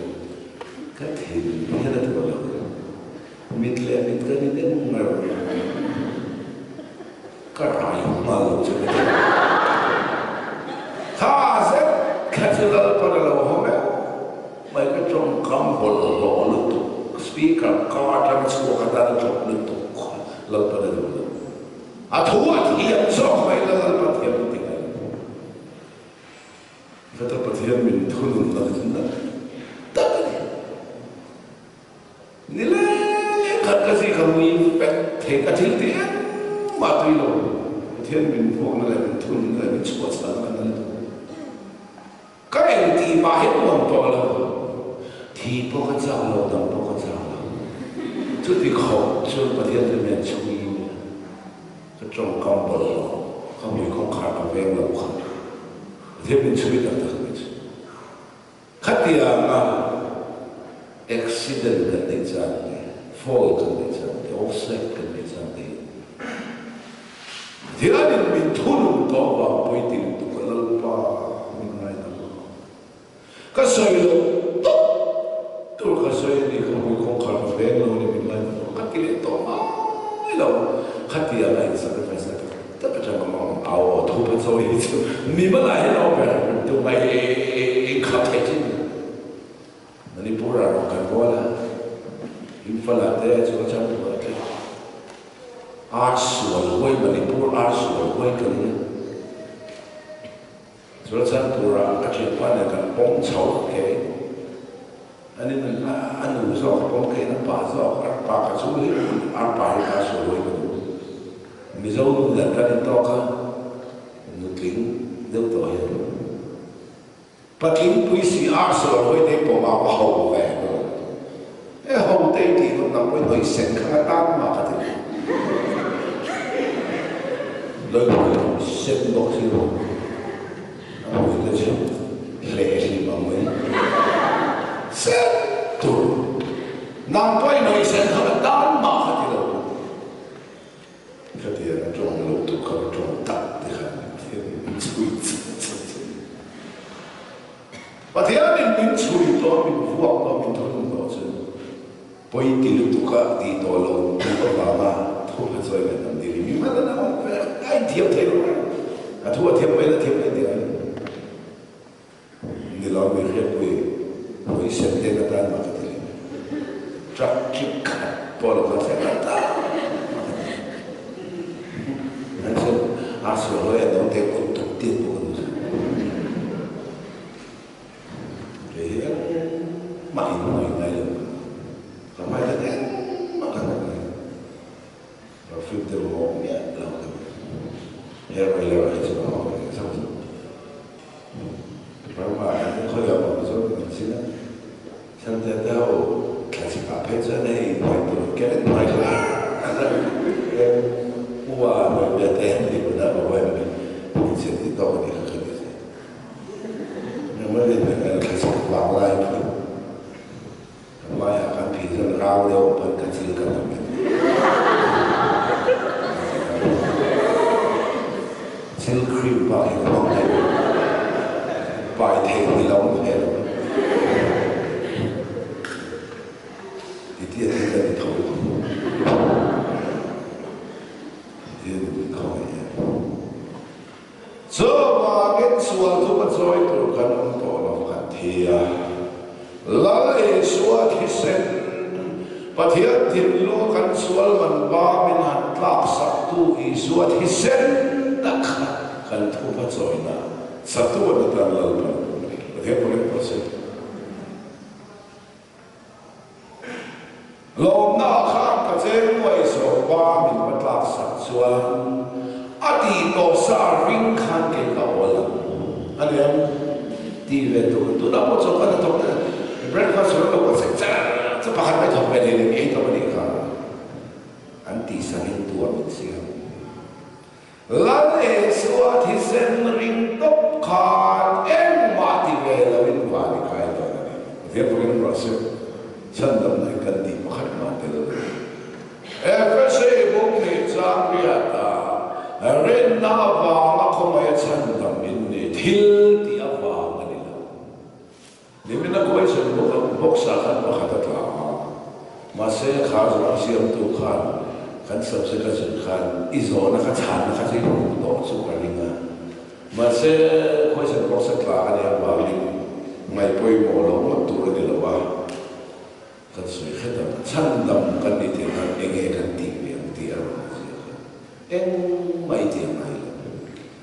ka thin hian a duh lo. Mit leh mit ka ni deuh ngar ka rai nghal lo che ka ti. Kha zet kha chu Lalpan a lo haw meuh mai ka tawngkam bawlhhlawh lutuk speaker ka atang chhuak a dal tlawp lutuk kha Lalpan a duh lo. A thu a thiam zawk mai la Lalpa thiam ti ngai lo. Heta Pathian min thunun na kha chu nat tak a ni. Ni le, khat ka zi ka mui vek thei ka thil ti engmah tui lo. Pathian min vuakna leh min thunna leh min chhuahchhana kan la duh. Ka engtih mah hi nuam tawh lo. Thi pawh ka chak lo, dam pawh ka chak lo. Chuti khawp chuan Pathian chu min chhui mai a. Ka tawngkam bawlhhlawh, ka mui kawngkhar ka veng lo kha. Pathian min chhui tak tak a ni chu. Khatianga accident kan neih chang te, fall kan neih chang te, offside kan neih chang te hi Pathianin min thunun tawh vang pawi ti lutuk a Lalpa min ngaidam lo. Ka sawi lo tawp tur ka sawi a ni, ka hmui kawngkhar ka veng lo a ni min ngaidam lo, ka ti leh tawh ngai lo. Khatianga in sacrifice na tak Tak atang ka mang au aw thu pha chawi hi chu mi hmana hian aw ber tu mai i khap thei thin Manipur ah rawng kan rual a Imphal ah te Churachandpur ah te ar sual huai Manipur ar sual huai ka ni a Churachandpur ah ka thianpa nen kan pawm chho ke anin a nu zawk a pawm keiin a pa zawk arpa ka chu hi arpa hi ka sual huai ka duh. Mizo nu nen kan intawk a, nutling deuh tawh hian patling pui si ar sual hawi te pawh a va ho ve ka rawn ti. He ho te i tih ngawt nang pawhin hawi sen kha ka tan mah ka ti lo. Lawipui sen bawk si lo, a hmui te chu hleh hlim ang mai. Sen tur nang pawhin hawi sen kha ka tan mah ka ti lo. Khatiang a tawng lo tur kha ka tawng tak te khan Pathian in min chhui chut chut che. Pathian in min chhui tawh, min vuak tawh, min thunun tawh chu pawi ti lutuk a tih tawh lo duh avanga thu pha chawi kan tam dil i mi hman an awm ve a inthiam thei lo reng. A thu a thiam mai la thiam mai tih ai. Ni lo mi hriatpui hawi sem te ka tan mah ka ti leh. Truck kip khat pawh lo kha thleng ang ta mah ka ti. An chuan a sual hawi a naute kut tuk tiat pawh ka duh zui. Kei hi engmah in hawi ngai lo ka hmai khan engmah ka hmu ngai lo. Perfume te mamawh miah lo ka ni. Hair oil erawh hi chu ka mamawh ve zauh zauh. Burma ah hian khawi ah pawh Mizo kan zin a, Sante te ho thla chhip ah phei chuan hei hnuai tur keret hnuai hlar hlar em ua hnuai ve te an ni hun a va huai mai hmeichhe tih tawk a nih kha ka ti zet. Memory nen kan thla chhip vang lai phun. Ka hmaiah khan phei chuan rau deuh pawn ka chil ka hnawm em Chil cream bak hi ka hmang thei lo. Pai thei ni lo ang he lo. Titi a thil ka ni tho. Titi a ni tho mai em. Chuvangin sual thup a chawi tur kan awm tawh lo kan thi a. Lal Isua thisen, Pathian thinlung a kan sual man ba min han tlak saktu Isua thisen tak kha kan thup a chawina satu a ni tan Lalpan a ni. Pathian pawh reng tawh se. Lawmna ah khan ka cheng nuai zawh ba min va tlak sak chuan a tih tawh sa ring khan kei ka awl ang a niang ti ve tur tunah pawh chaw kan a thawk ta breakfast rawh lo ka chek char char pakhat mai thawk ve leh leh ei tawh a nih kha. Kan tisa ringtu ah min siam. Lal Isua thisen ring tawp khan engmah ti ve loin van i kai dawn a ni. Pathian fakin rawh se, chhandamna hi kan tih pakhat mah tel lo. Efese bawk nih chang riata rinna avanga khawngaih a chhandam in ni thil tih avang a ni lo. Nimin a question bawk a, box ah khan pakhat a tla a, mahse kha zawng siamtu khan kan subject a zir khan i zawhna kha chhanna kha chu i hmuh tawh chu ka ring a, mahse question box a tla a nih avangin ngaihpawimawh lo ngawt tur a ni lo a. Kan sawi hret ang, chhandam kan nih theih nan enge kan tih ve ang tih a rawn ziak a, engmah i tih a ngai lo,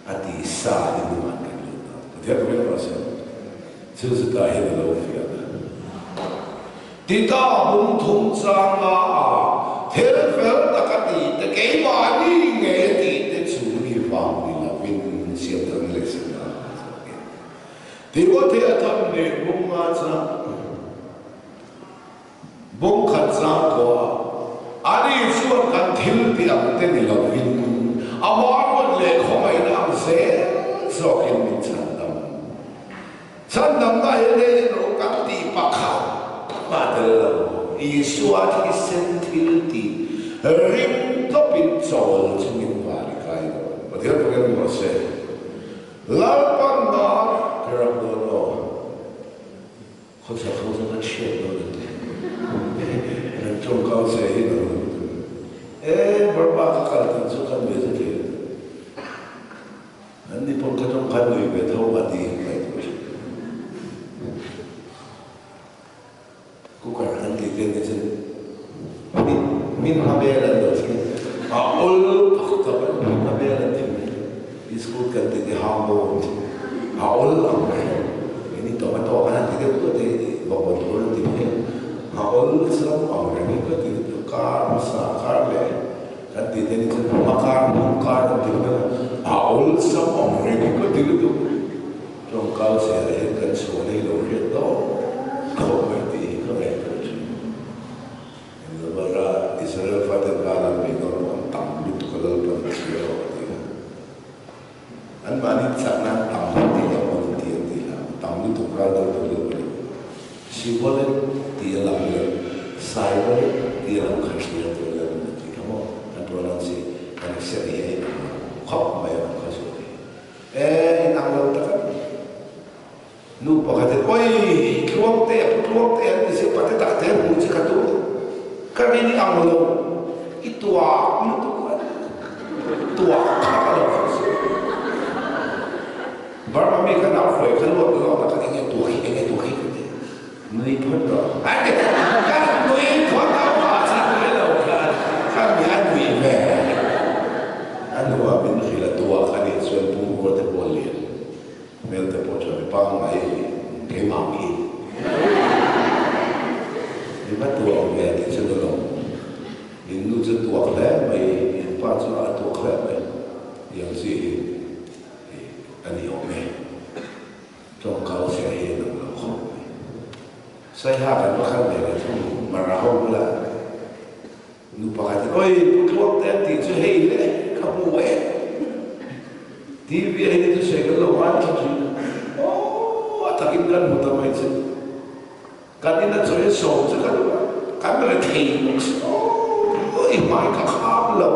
a ti sa i nuan kan lut ta. Pathian ka ring rawh se, thil zutah hian a lo fiah a. Tita bung thum changa a thil fel tak a tih te, keimahni ngei a tih te chu ni vang ni lovin siamtharna leh simna a hmang zawk e. Timothea than leh bunga chang. Bawng khat zang tawh a, ani chuan kan thil tih ang te ni lovin a hmaruat leh khawngaihna ang zel zawkin min chhandam. Chhandamna hi hei erawh kan tih pakhat mah tel lo, Isua thisen thil tih ring tawpin chawl chungin van i kai dawn. Pathian fakin rawh se. Lalpan nan ka rak dawn aw. Khawchhak ho chuan a chhiat dawn an ti. Kan tawngkau che hi ka lo tum. E, Burma ka kal tih chu kan ve chu thei lo. An ni pawh ka tawng khan nui ve tho a ti in ngaihtuah thin. Cooker an tih te ni chu min min hma vel an lo thleng a awl tak tak an min hma vel an ti mai biscuit kan ti te hang bo an ti a awl ang mai keini tomato kan han ti deuh duah te bawkbawn thur an ti mai a awl chiang ang reng in ka ti deuh kar hmasa kar leh kan ti te ni chu hma kar hnung kar an ti mai a awl chiang ang reng in ka ti lutuk. Tawngkau chhiar hian kan chhuah nei lo hriat tawp khawp mai tih hi ka ngaihtuah thin. Engzawmara Israel faten ral an bei dawn pawh an tam lutuk a Lalpan a thlir rawh a ti kha. Anmahni chakna an tam lo tih loh pawn an ti an tih hlah. Tam lutuk ral do tur lo a ni. Sibolet tih a lam leh Saibolet tih a lam kha thlir tur a Lalpan a ti kha maw? Kan pronounce hi kan accent hi a inang lo khawp mai a kan khaw chhuah hi. E, inang lo tak a ni. Nu pakhat in, Oi, Tluangte, a pu Tluangte an ti si, pate tak te hmuh che ka duh. Ka rin i ang lo, i tuak lutuk a ni. Tuak kha ka lo hre si. Burma mi kha nau hruai kha luat luat a kha enge tuak hi, enge tuak hi ka ti. Nui phawt rawh. A ti, ka nui phawt a mah chu nui lo khan ka mi a nui ve. A nuah min hrilh a tuak a nih chuan Pu Ngura te pawh lian hmel te pawh chuan mi pangngai keimah ang hi mi va tuak ve tih chu ni lo. In nu chu tuak hle mai, in pa chu a tuak hle mai tiang chi hi a ni awm e. Tawngkau chiah hi an awm lo khawp mai. Saiha kan va kal ve leh thung Mara ho bulah nu pakhat in Oi Pu Tluangte an tih chu hei le ka hmu e. TV a hi chu sawi kan lo ngai thla thin a. Aw a takin kan hmu ta mai che. Kan in a chawi a sawm chu ka duh a, kan re thei bawk si. Aw i hmai ka kham lo.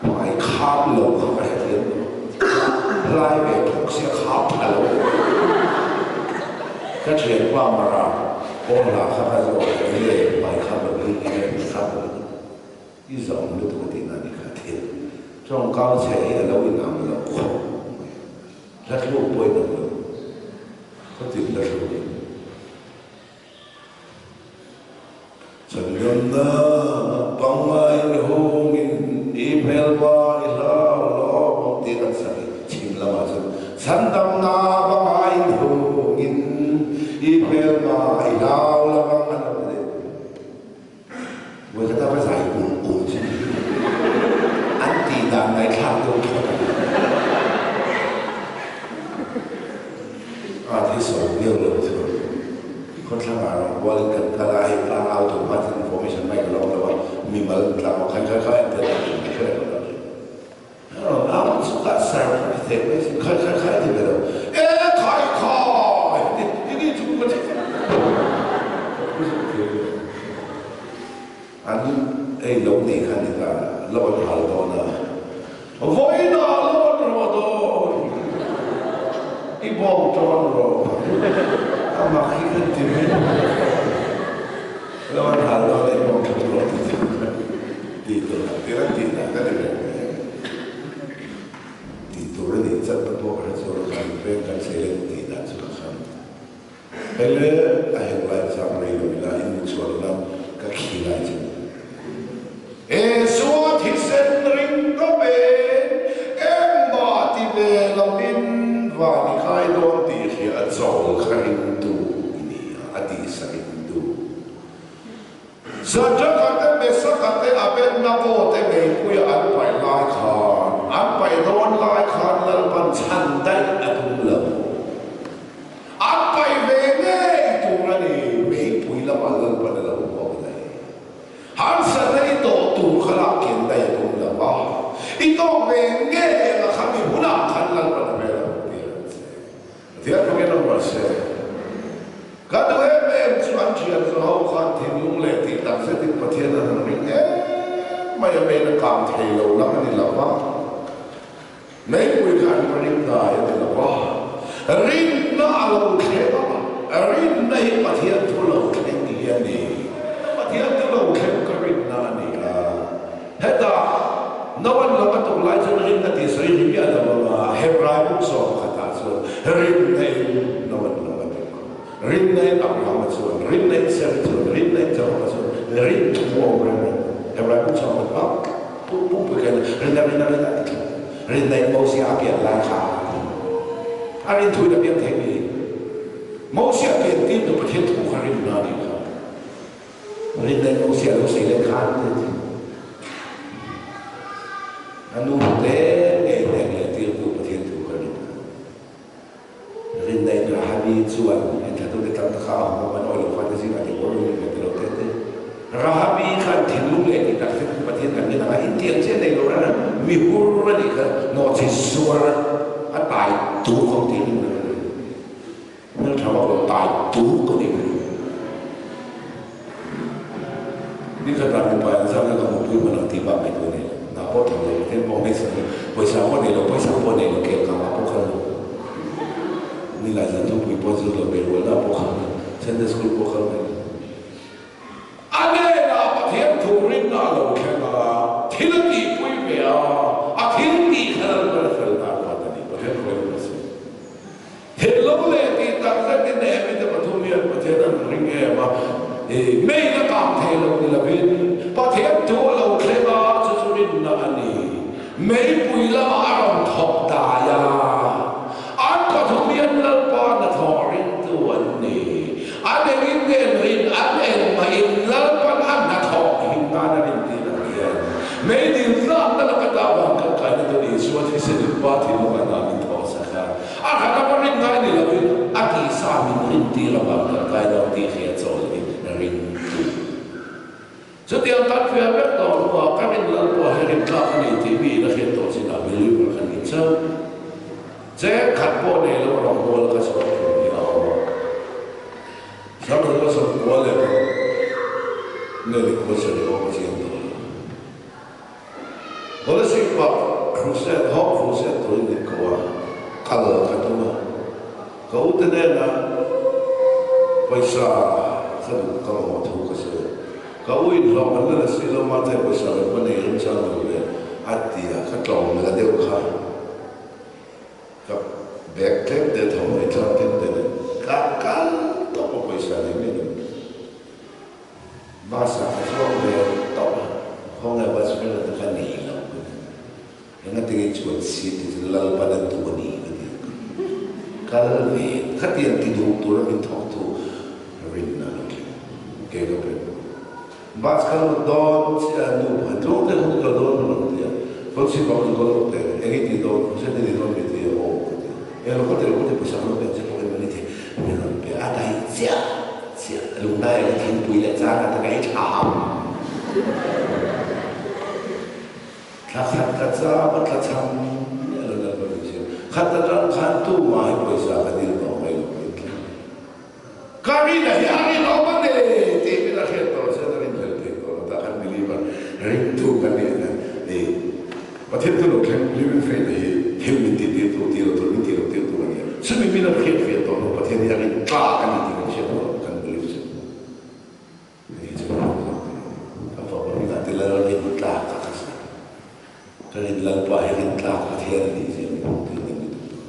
Hmai kham lo kha ka hrethiam lo. Lai ve phawk si a kham tha lo. Ka thianpa Mara pawn lah kha ka zawh a, enge hmai kham lo hi, enge hmai kham lo hi. I zawm lutuk a tihna ni kha thil tawngkau chhe hi a lo inang lo khawp mai. Hla thluk pawh inang lo. Khawtin hla thluk in. Chhandamna pangngai hungin i hmelma i hlau lawm ang tih kan sak i chhim lamah chuan chhandamna pangngai hungin i hmelma i hlau lam ang an lo ti leh. Vawikhat a va zai ul ul chu an tih dan ngaihthlak deuh thawt a ni. A thi sawi viau lo chu khawthlang ah rawn kual in kan kal a, hei tlang au tur hma chuan information mic a lo awm lo a. Mimal tlang khai khai khai an ti a, ka hre lo a ni. Ang chu ka sar ka ti thei mai sin, khai khai khai ti ve lo. E khai khai ti ni chu ka ti An ei lo nei kha ni ta, lo an hal dawn a. Vawiinah lo an rawh dawn, i bawng tawn rawh, a mak hi kan ti mai. Lo an hal dawn a, i bawng tawn rawh ti chu tih tur ang tir an tih dan ka ni reng reng. Tih tur a nih chat na pawh ka hre chuang lo, kan veng kan seilen tih dan chu ka kham. Hele a hek lai chang rei lo ila in chhuah lo nan ka khi lai chu. Isua thisen ring tawpin engmah ti ve loin van i kai dawn tih hria a chawl kha ringtu i ni a, a tihsa ringtu. Zadraka te Mesaka te Abednego te meipuia an paih lai khan, an paih dawn lai khan Lalpan chhan daih a tum lo. An paih ve ngei tur a ni, meipui lamah Lalpan a lo huam daih. Harsatna i tawh tur kha lah kian daih a tum lo a, i tawk ve ngei anga kha mi hunah khan Lalpan a hmel a hmu tir ang che. Pathian hmangin awm rawh se. Ka duh em em chu an thian chu ho khan thinlung leh tih tak zetin Pathian an han ring em mai a, main a kang thei lo lam a ni lo va, meipui kha an va ring dai a ni lo va, rinna a lo thleng a, rinna hi Pathian thu lo thleng hi a ni. Pathian thu lo thleng ka rinna a ni a, hetah Noan lo a tuk lai chuan rinna tih sawi ri miah lo ang a, Hebrai buk sawm pakhatah chuan rinna in Noan lo a tuk. Rinna in Abrahama chuan, rinna in Seri chuan, rinna in Jakoba chuan, rin thu a awm reng reng. Hebrai buk sawm pakhat bak pum pumpui kha rinna rinna rinna a ti thlawh. Rinna in Mosia a pian lai kha a ti. A rin thu in a pian thei mi? Mosia pian tirtu Pathian thu kha rinna a nih kha. Rinna in Mosia lo sei leh khan te chu a nu te ngei nek leh tirtu Pathian thu kha rin a. Rinna in Rahabi chuan enthlahtute tam tak kha a hmu a, an awih lo fate zingah ti pawh rin ve ti lo te te. Rahabi khan thinlung leh tih tak zet in Pathian kan rin ang a, intiang chiah nei lo ran a, mi hur a nih kha nawhchi zuar a tai tuk ang tih rin a ni. Hmeltha vak lo tai tuk a ni mai. Ni khat ah mipa in zan a ka mutpui hman ang tih bak mai tur a ni lo. Hna pawh thawk lo, hotel pawh hmeichhe lo, pawisa pawh nei lo, pawisa pawh nei lo, kel kang ah pawh kal lo. Ni lai zan thupui pawh zir lo, beirualna ah pawh kal lo, Sunday school pawh kal mai lo. A hnenah Pathian thu rinna a lo thleng a, thil a tihpui ve a, a thil tih kha Lalpan a fel dan ruat a ni. Pathian hruai hun a si. Thil lo leh tih tak zetin Nehemite pathum hian Pathian an ring em a, main a kang thei lo ni lovin Pathian thu a lo thleng a, chu chu rinna a ni. Meipui lamah a rawn thawk dai a, an pathum hian Lalpa hnathawh ringtu an ni. An engin nge an rin, an engmahin Lalpan a hnathawh him nan a rintir ang hian meidil tlakna laka ta vang kan kaina chu Isua thisen in Pa thinlung a hna min thawh sak a. A hran a rin ngai ni loin a tihsa min rintir avang kan kai lo tih hria chawl hi ring tu. Chutiang kan hria vek tawh hnuah ka rin lal pawh hi rin tlak a ni tih mi in a hriat tawh chinah believer kan ni chauh. Cheng khat pawh nei lo rawngbawl ka chhuah tur hi a awm a. Samuel Wilson kua leh nge ni kua sawi pawh ka chiang tawh lo. Policy pa Crusade, Home Crusade turin min ko a, kal ka tum a. Ka ute nena pawisa ka duh ka mamawh thu ka sawi a. Ka u in hlawh an la la si lo mahse pawisa rem ka nei rem chang lo ve a ti a, ka tlawm la deuh kha. Ka bag tlem te tho mai tlang tlem te nen ka kal tawp a pawisa nei mai lo. Bus ah ka chuang ve tawp a, khawnge bus vel te kha nei lo ka ti. Enga tinge chuan seat te chu Lalpan a duh a ni ka ti. Kal ve khatiang ti duh tura min thawk tu rinna lo thleng ke ka pe. Bus ka lut dawn chiah a nu pakhat tlawm te hun ka dawn ka lo ti a, phone chhip ah ka kal lut teh eng i tih dawn, khaw hriat i ni dawn mi ti a aw ka ti. Eng lo ka ti lo ka ti pawisa ka lo pe ang che pawh in mani thei min rawn pe a dai chiah. Chiah lungnai leh thingpui leh chana te ka ei tha ang. Pawisa ka tlachham miah lo Lalpa min siam. Khat atang khan tumah hi pawisa ka dil tawh mai lo mai tlat. Ka rin a hi a rinawm a ni tih min a hriat tawh chuan a rinhlelh theih tawh lo ta khan believer ringtu kan nih hian i Pathian thu lo thleng living faith hi thil min tih tir tur tih lo tur min tih loh tir tur a ni a. Chumi min a hriat fiah tawh hnu Pathian hi a rin tlak a ni tih kan hriat tawh lo kan believe chu. Hei chu ka hmu zawk thei a ni. Ka fapa rinah te lal rin tlak a ka sa. Ka rin Lalpa hi rin tlak Pathian a nih zia min hmuh tir deuh lutuk tawh.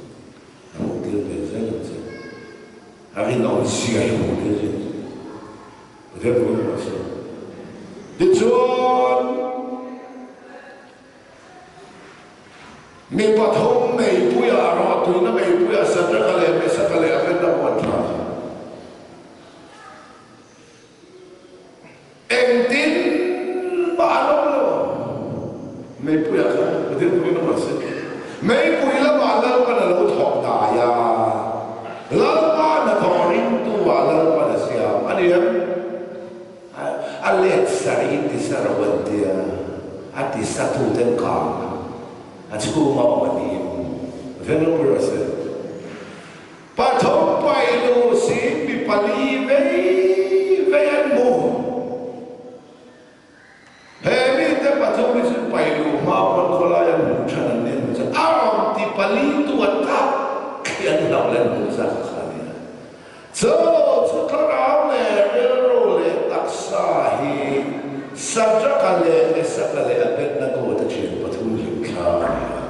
A hmuh tir ve zel ang che. A rinawm zia hi hmuh tir zel che. Pathian thu in rawh se. Tichuan, mi pathum meipuia rawhtuina meipuia Sadraka leh Mesaka leh Abednego an thlak a. Engtin mah an awm lo. Meipuiah khan Pathian turin awm se. Meipui lamah Lalpan a lo thawk dai a, Lalpa hnathawh ringtu-ah Lalpan a siam a ni em? A let sarih ti sa ro an tia, a ti satuten kang a chhunga awm a ni em? Pathian ropui rawh se. Pathum painu si mi pali vei vei an hmu. He mite pathum hi chu painu hma pawn khawlai an hmuh than an nih hnu chuan a rawn ti pali tu a tak khi an hlauh leh an hmuh zak kha a nia. Chu chu thlarau leh rilru leh taksa hi Sadraka leh Mesaka leh Abednego te thian pathum hlimthla a ni a.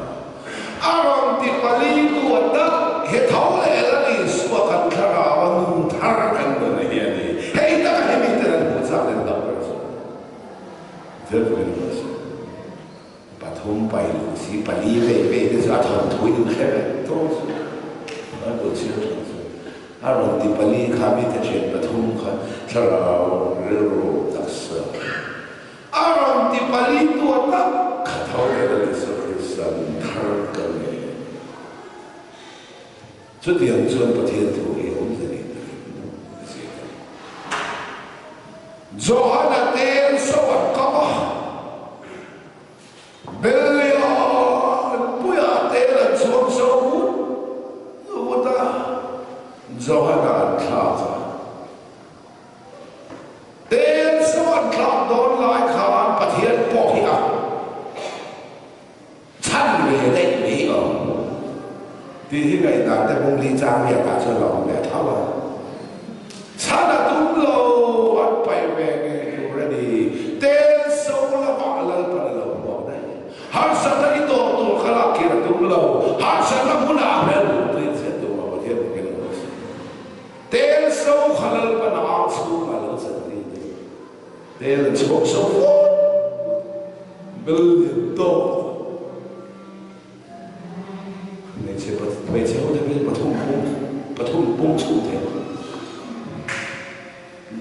A rawn ti pali tu a tak he tho leh la ni suah kan thlarau a nun thar kan dawn a hi a ni. Hei taka hi miten an hmuh chak lem tak ber chu Zel turin a rawn sawi. Pathum pai luh si pali vei vei te chu a thawnthu in hre vek tawh chu Bible chhiar tha chu a rawn ti pali kha mite thian pathum kha thlarau rilru taksa A rawn ti pali tu a tak kha tho leh Lal Isua Krista nun thar ka nei. Chutiang chuan Pathian thu hi awm zel in ka ring a zir a ni. Johana tel so an kam a, Belial puia tel an chhuang so vut vut a, Johana an thlak a. Tel saw an tlak dawn lai khan Pathian pawh hi a chhan ve daih mai awm tih hi ngaihdan te bungli chang riat ah chuan a awm ve tho a. Chhan a tum lo an paih ve ngei tur a ni. Tel so lamah Lalpan a lo hmuak daih. Harsatna i tawh tur kha lak kir a tum lo. Harsatna hmunah a hmel hmuh tuin che tum a Pathian bawkin a lo sawi. Tel so kha Lalpan a ang chhungah lo chan tir deuh. Tel an chhuak so fawt billion tawk hmeichhe hmeichhe ho te pawh pathum pung pathum pung chhung thei ang.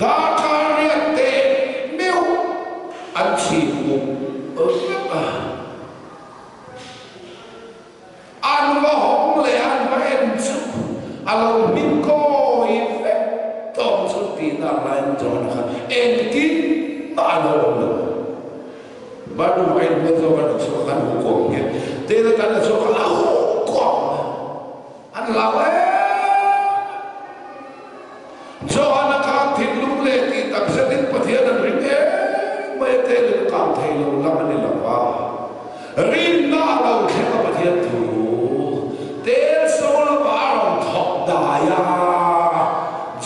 Darkar riat teh meuh an chhip muk vek a. An va hawng leh an va en chu a lo hming kawi vek tawng chu tihnak laiin John-a kha engtin mah a lo awm lo. Bathroom-ah a inbual zawk a rawn chhuak a, an huh kawm nghe. Tel atan a chhuak a, a huh kawm a, an hlau em em. John-a khan thinlung leh tih tak zetin Pathian an ring em mai a, telin a kang thei lo lam a ni lo va. Rinna a lo thleng a Pathian thu tel so lamah a rawn thawk dai a,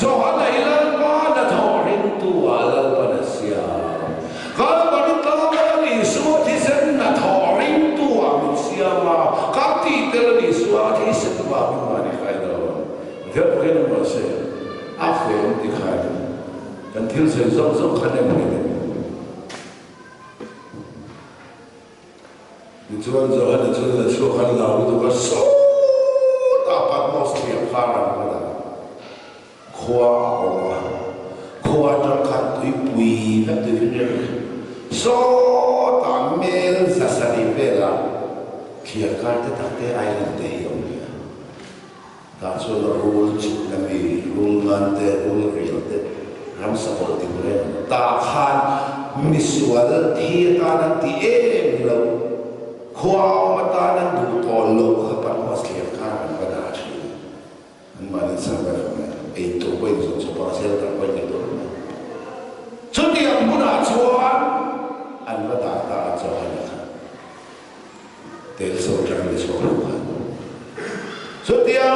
John-a hi Lalpa hnathawh ringtu ah Lalpan a siam. Kalvari tlanga Lal Isua thisen hnathawh ringtu ah min siam a, kan tih tel a Isua thisen vangin mahni khai dawn. Pathian Pathian awm rawh se, a fem ti khai kan thil sawi zawng zawng kha nem ngei em? Tichuan Johana chuan la chhuak an lau lutuk a, sawtah Patmos thiam kha a rawn hman a, khua a awm a, khua atang khan tuipui vek tui fin reng reng, sawtah mel 700 velah thliar kar te tak te island te hi a awm leh a. Tah chuan rul chhukna mi, rul ngan te, rul rial te, ramsa pawh ding reng an. Tah khan misual thi atan an ti em lo. Khua awm atan an duh tawh loh kha Patmos thliar khan an va dah thin. Anmahni survive ang e. Ei tur pawhin zawn chawp a, shelter pawhin nei tur mai. Chutiang hmunah chuan an va dah ta a Johana kha. Tel so atang ni chhuak lo khan. Chutia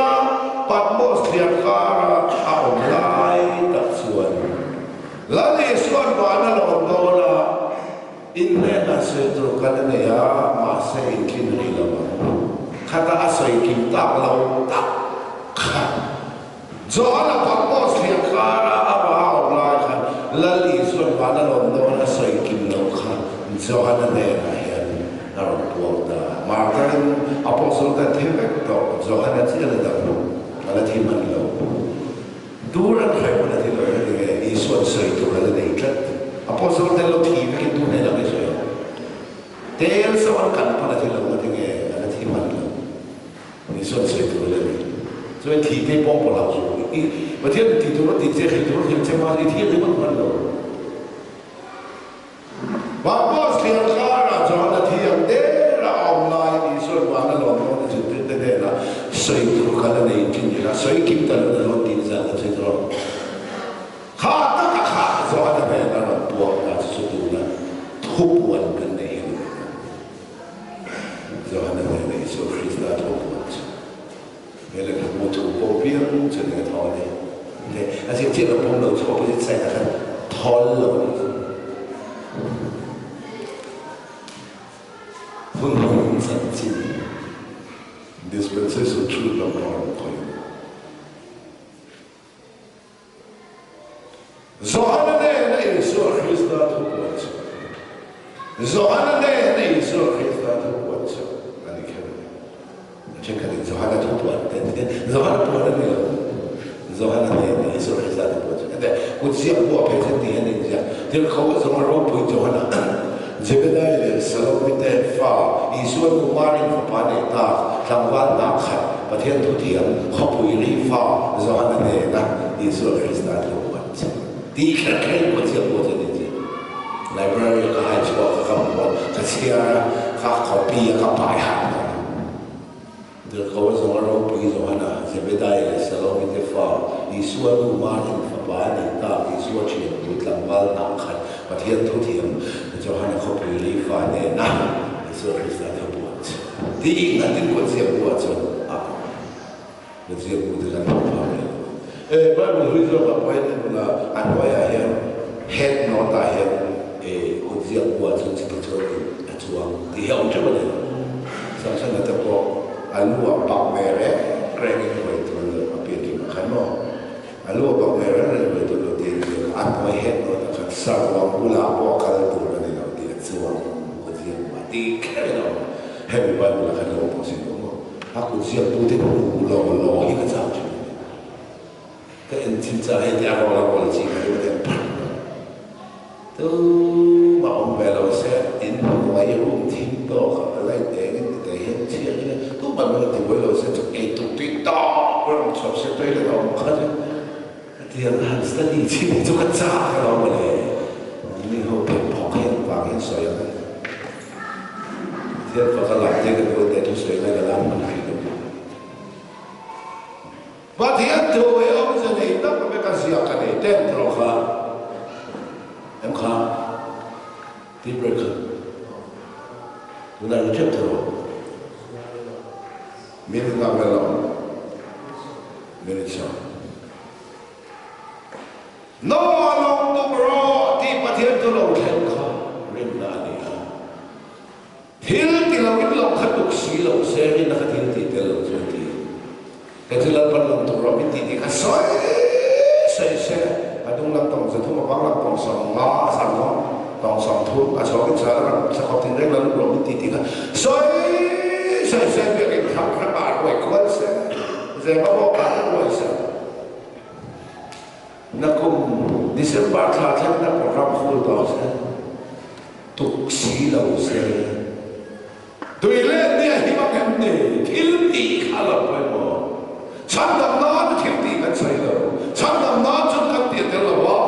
Patmos thliar kara a awm lai tak chuan Lal Isua'n van a lawm dawn a, Inhnenah sawi tur kan a nei a, mahse intlin rih lo ang. Khata a sawi kim tak lo tak kha. Johana Patmos thliar kara a va a awm lai khan Lal Isua'n van a lawm dawn a sawi kim lo kha Johana hnenah hian a rawn puang ta. Martar-in Apostle ten thi vek tawh Johana chiah la dang a la thi hman lo. Tur an hraih hmun a ti lo heti nge Isua'n sawi tur a la nei tlat. Apostle te lo thi vekin tu hnenah nge sawi ang? Tel so an kal pawn a ti lo heti nge a la thi hman lo. Isua'n sawi tur a la nei. Chuan thi te pawh pawh hlau suh. I Pathian ti tur a ti che, hril tur a hril che mahse i thi a ringawt hman lo. Patmos thliar karah chuan a thi ang der a awm laiin Isua'n van a lawm dawn a zirtirte hnenah sawi tur kal a nei thin ila, sawi kim ta lo na rawn tih zan a chhui tawh. Kha taka kha Johana hnenah rawn puak ta chu chu tuna thupuan kan neih hi a ni ve ta. Johana hnenah Isua Krista thupuan chu he lehkhabu thu pawh piang chu eng a thaw a ni. A ziak chiah lo pawm lo chu opposite side ah khan thawl lo a nih chu. Hun hmang chanchin dispensation truth lampang a rawn khawih a ni. Johana hnena Isua Krista thupuan chu Johana hnena Isua Krista thupuan chu a ni kher mai. A thenkhatin Johana thupuan te an ti a, Johana puan a ni lo. Johana hnena Isua Krista thupuan chu hete kut ziak buah phei chuan ti hian a inziak. Tirhkoh a zawng a ropui Johana Zebedai leh Salome te fa Isua nu Marin fapa nei tak tlangval hna khat Pathian thuthiam khawpui ri fa Johana nena Isua Krista thu huat che tih kher kher in pawh chiah pawh chu ni che. Library ka hai chhuak a ka hmu a, ka chhiar a, ka copy a, ka pai harh ta a. Dirhko a zawng a ropui Johana, Zebedai leh Salome te fa, Isua nu Marin fapa a nei tak, Isua thianpui tlangval hna khat Pathian thuthiam Johana khawpui ri fa nena Isua Krista thu puan che. Tih nghat in kawt ziak buah chuan a awm. Kawt ziak bu te kan hmu phak rih lo. E Bible hlui zawk ah pawh hian en ula a hnuai ah hian head note ah hian e kawt ziak buah chuan chiti chuan in a chuang tih hi a awm teuh a ni. Samsona te pawh a lu ah pak ve reng reng in huai tur lo a pian rim ah khan maw a lu ah pak ve reng reng huai tur lo tih a inziak a, a hnuai head note ah khan saruang bulah pawh a kal tur a ni lo tih a chuang kawt ziak buah tih kher in a awm a. Hemi Bible ah khan lo pawh si lo maw? A kut ziaktu te hmu lo lo hi ka chak thin a ni. Ka en chin cha hei te a rawl a rawl chi ka ring deuh phat mai. Tumah awm ve lo se in hnuai room thim tawk a light eng in ti te hian chhiat in tumah min rawn ti buai lo se chu ei tuk tui tawk rawn chhuak se toilet a awm kha chu hetiang han study chin hi chu ka chak alawm mawle. Mi ho phek phawk hian vang hian sawi ang e. Pathian fak a lam te ka duh teh thusawi lai ka lam hman hrih lo. Pathian thu hi awmze nei tak vek a ziak ka nei ten tawh kha em kha tea break kha tunah ri tep tawh rawh. Minute nga vel a awm minute sawm. Noah lawng tum rawh tih Pathian chu lo thleng kha rinna a ni a. Thil ti loin lo kha tuk si lo se rinna kha thil tih tel lo chu a ti. Kei chu Lalpan lawng tum rawh min tih tih kha sawi sawi se a dung lam tawng zathum a vang lam tawng 50 a sang zawng tawng 30 a chhawkin chhal a ram sakawp tin reng la lut rawh min tih tih kha sawi sawi se biakinn hrang hrangah a ruai kual se zema bawkah a ruai se. Nakum December thla thlengna program full tawh se, tuk si lo se. Tui let ni a him ang em ni? Thil tih kha lo pawimawh. Chhandam nan thil tih kan sawi lo. Chhandam nan chuan kan tih a tel lo a,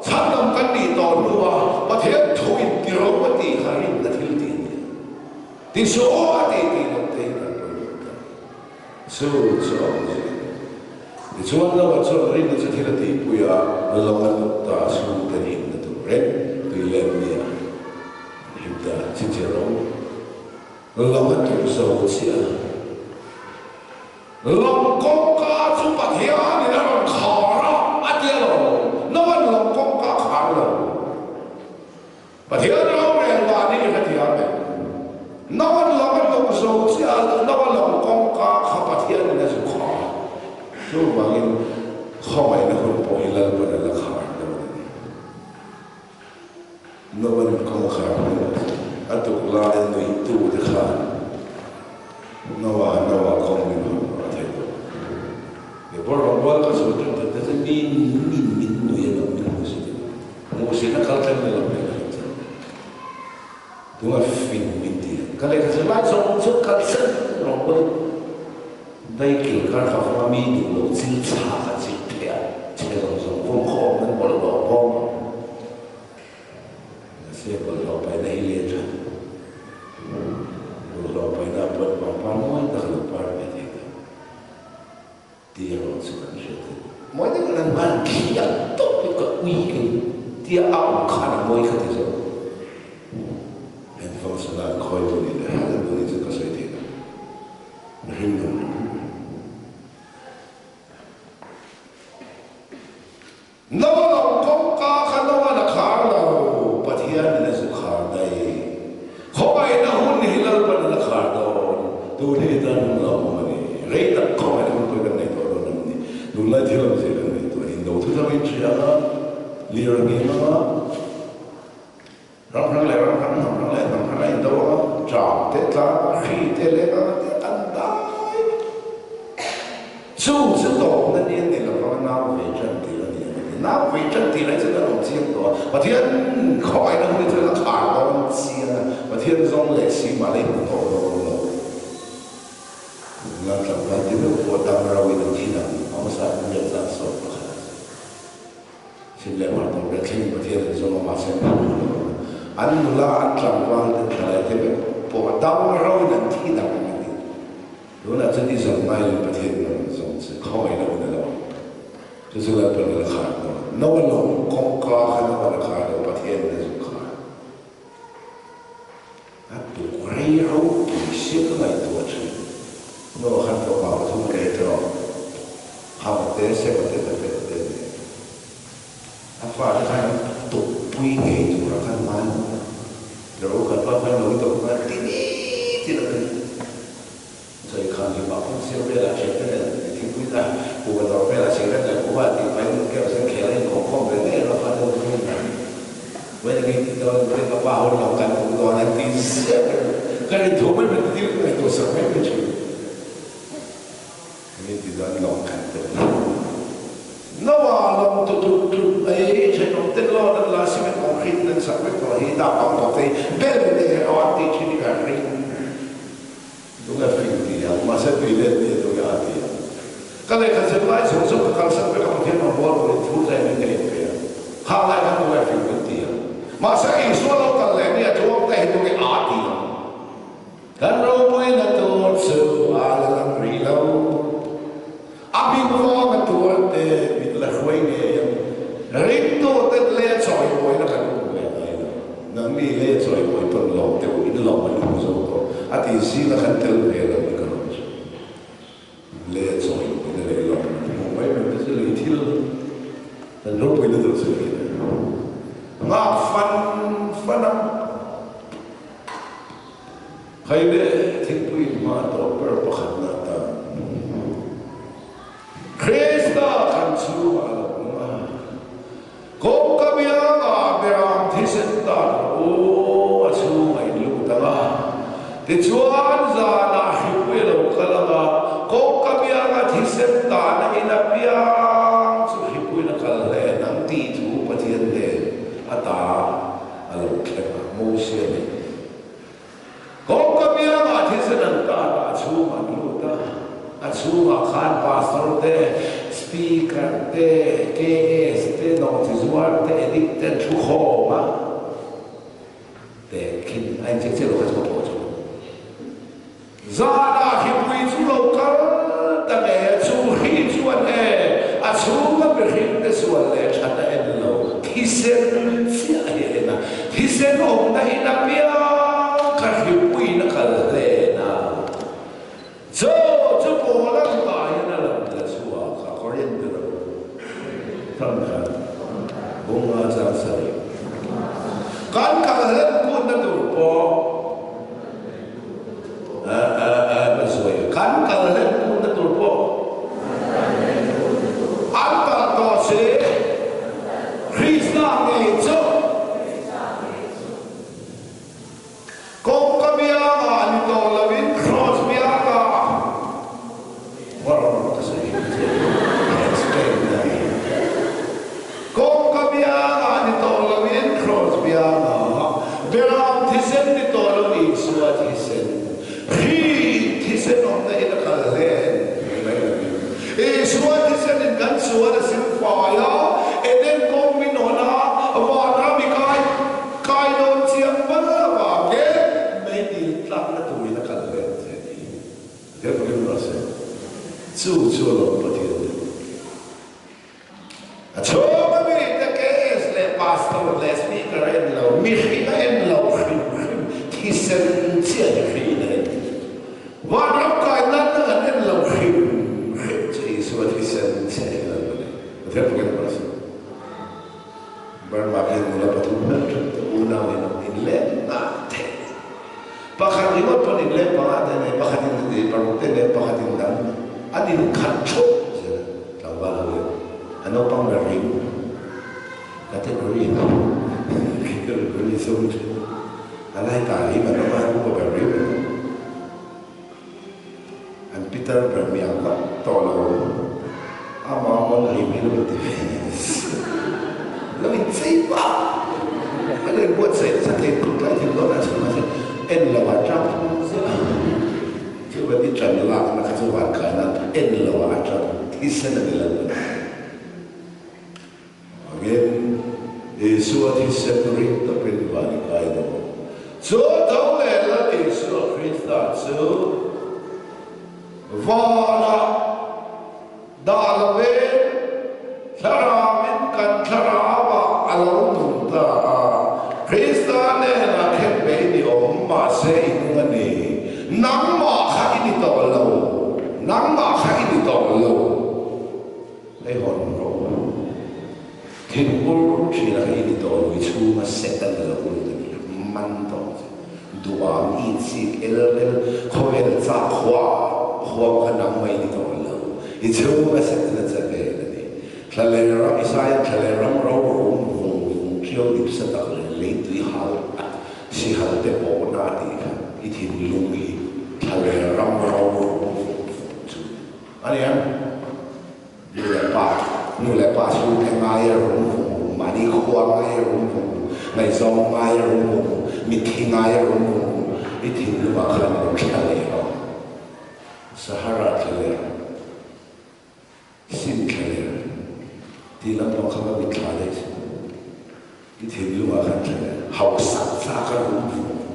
chhandam kan nih tawh hnua Pathian thu in ti ro a tih kha rinna thil tih a ni. Ti suh aw a ti tih loh te hi kan pawimawh ta. Chu chu a awm zia. Tichuan Noah chuan rinna chu thil a tihpui a, lawng a tuk ta a chhungte himna tur reng tui let nia him ta chi chi ro. Lawng a tuk zo chiah a. Lawng kawngka chu Pathianin a rawn khar a, a ti alawm. Noah-n lawng kawngka a khar lo. Pathian rorel dan hi i hrethiam em? Noah lawng a tuk zo chiah a, Noah lawng kawngka kha Pathianin a zu khar a. Chuvangin khawngaihna hun pawh hi Lalpan a la khar dawn a ni. Noah-n kawngkhar hun a tuk laia nuihtute khan Noah, Noah kawng min hawn rawh a thei lo. Bawrhhlawh rual ka chhuah ṭan ṭan te chu mi min min nui a lo, min hmu si deuh. Hmuhsihna kal thleng ni lo leh ka rin chuan tunga fing min ti a. Ka lehkha zir lai zawng chu kal sen rawng pawn dai kil kar kha fanga mi duh lo chil chhak a chil theh a, chhe zawng zawng vawm khawm nan bawlhhlawh bawm a. Mahse bawlhhlawh paihna hi leh tha bawlhhlawh paihna pawn pangpar mawi tak a lo par ve thei ta. Tih erawh chu kan hriat theih. Mawi deuh in an ban khiah tawp hi ka ui kei tia a awm khan a mawi kha ti zawk. Engvang sana an khawi tu nih leh hal an duh nih chu ka sawi theih lo. Mihring nun hrim hrim. Noa lo kawngka kha Noa'n a khar lo, Pathianin a zu khar daih. Khawngaihna hun hi Lalpan a la khar dawn, tun hi tan hun lo awm a ni. Rei tak khawngaihna hun pawh kan nei tawh dawn em ni? Tunlai thil awmzia kan nei tawh a ni. Indo thu thar in hria a, lir a ngeng ang a, Ram hrang leh ram hrang, hnam hrang leh hnam hrang a indo a, ṭam te, tlang a, hri te leng a, te an dai vek. Chu chu tawpna ni a ni lo vang a, nau vei ṭan tir a ni ang a ti. Nau vei ṭan tir ai chuan an awm chiang tawh a, Pathian khawngaihna hun hi chuan a khar dawn chiang a, Pathian zawng leh si mah lei hmu tawh dawn lo. Nula tlangval te meuh pawh dam ro in an thi dang, a hmasa in riat zat sawm pakhat a si. Thil leh mar tur leh thleng Pathian an zawm a, mahse an hmu lo a. An nula, an tlangval te, thalai te vek pawh a dam ro in an thi dang a ni. Tunah chuan i zawm ngai lo Pathian in a rawn zawm che, khawngaih lo in a lo. Chu chu Lalpan a la khar dawn. Noa lawng kawngka kha Noa la khar lo, Pathian in a zu khar. A tuk rei ropui sia ka ngaihtuah thin. Noa khan fapa pathum a nei tawh. Hama te, Sema te, Jafeta te an nei. A fate khan an tukpui ngei tura khan ngai ngawt a. Ro khat pa khan lo i tawp khan ti ni tin a ti. Sawi khan hi mah phun sir velah thian te nen thingpui ta kuhva dawr velah cigarette leh kuhva tih pahin kerosene khel a inkawm khawm ve ngei a fate ho chu hei vawiin a ngei tih dawn vawiin ka pa hun lo kan tuk dawn an ti ziah mai ka rin thu mai mai thil ka ngaihtuah sak mai mai thin. Engin ti dawn lawng khat te lo. Noa lawng tu tlut tlut mai thenawm te lawn an la cement concrete in an sak vek tawh hi dah bang tawh te hi bel te ho an tih thin hi ka ring. Tunge fing ti ang, mahse tui let ni a tunge a ti ang. Ka lehkha zir lai chhung chu ka kalsan vek a, Pathian rawn bual turin thu tlem in ka inpe a, khang lai khan tunge fing min ti ang. Mahse Isua lo kal leh ni a tluang te hi tunge a ti ang. Kan ropuina tur chu a la lang rih lo. A bik vang a tuar te min la hruai ngei ang. Ringtu ten le chawimawi na kan um ve ngai lo. Nangni le chawimawi pawn lawm te u in lawm an hmu zo tawh a ti zing a kan tel ve lo ni ka rawn chu. Le chawimawi na leh lawm an hmu mai mai te chu lei thil kan ropui na tur chu ni le. Nghak fan fan ang. Khai le thingpui hma tawh ber pakhatna atan Krista kan chhungah a lo awm a, kawngka biangah beram thisen tan rawh u, a chhungah in lut ang a, tichuan zanah hripui a lo kal ang a, kawngka bianga thisen tan a in apiang chu hripuiin a kal hlen ang tih thu Pathian nen ata a lo thleng a, Mosia nen. Kawngka biangah thisen an tan a, a chhungah an lut a. A chhungah khan pastor te, speaker te, KS te, nawhchi zuar te, addict te an thu khawm a. Te khin a inchek chiah lo kha chu ka pawh chu. Zanah hripui chu lo kal ta nge chu hri chuan e a chhunga mihringte sual leh that a en lo, thisen chiah hi a en a, thisen awmna in apiang kha hripuiin a kal hlen a. Chu chu pawl an kaiin a lo la chhuak a, Korinth ro thangkhat bunga chang sarih. Kan kal hlen kunna tur pawh ka sawi, kan kal hlen kunna tur pawh an kal tawh si, Krista ngei chu. Kawngka biangah ni tawh loin Kraws biangah Warm ka sawi hi chu explain na a ni. Kawngka biangah ni tawh loin Kraws biangah Beram thisen ni tawh lo Isua thisen Hri thisen awmna in a kal hlen mai loin Isua thisen in kan sual a silfai a, Eden kawng min hawn a, vanram i kai Kai dawn chiang bal avangin mei dil tlakna turin a kal ve ang che a ni. Pathian pakin rawh se. Chu chu a lawm Pathian te. A chhung a mi te KS leh Pastor leh Speaker a en lo, mihring a en lo hrim hrim, thisen chiah hi hriin a en. Vanram kai nan a han en lo hrim hrim chu Isua thisen chiah hi a lo ni. Pathian pakin rawh se. Burma hian nula pathum hmel ṭhat te unau in an inleng nghah theih. Pakhat ringawt pawn inleng panga te nei, pakhat in paruk te nei, pakhat in dang an inkhat ṭhup zel a, tlangval ho hian a naupang ber ring category category zawng ṭhin a lai ta rim an awm a, an upa ber rim an awm. An pitar ber mi ang vak tawh lo amah mawn rim hi lo inti ve lo inchei vak a lo inbuatsaih nasa thei tut lai thil dawn ah chuan mahse en lo ah tang ziah a chu van i tan lakna kha chu van khaina en lo ah a tang thisen a ni lo a ni. Angin Isua thisen ring tawpin van i kai dawn. Chu tho leh Lal Isua Krista chu vanah dah lovin thlarauin kan thlarauah a lo nung ta a. Krista hnenah khen bei ni awm mahse i nung a ni. Nangmah kha i ni tawh lo. Nangmah kha i ni tawh lo. Hei hawn rawh u. Thinur ṭhin a i ni tawh lui chhunga Satan a lo lut a ni. Man tawh che. Duham i chik el el khawvel chak huam huam kha nang mai ni tawh lo. I chhunga Satan a che vel a ni. Thlaler ram Isaiah thlaler ram ro rum vung vung ṭiau dip sa tak leh lei tui hal at si hal te pawh na tih kha i thinlung hi thlaler ram ro rum vung vung chu a ni ang. Nu leh pa, nu leh pa chhungte ngai a rum vung vung, mahni khua ngai a rum vung vung, ngaihzawng ngai a rum vung vung, mitthi ngai a rum vung vung, i thinlungah khan lo thla leh rawh. Sahara thla leh rawh. Sin thla leh rawh. Tih lampang kha va mitthla daih suh. I thinlungah khan thla leh rawh. Hausak chak a rum vung vung.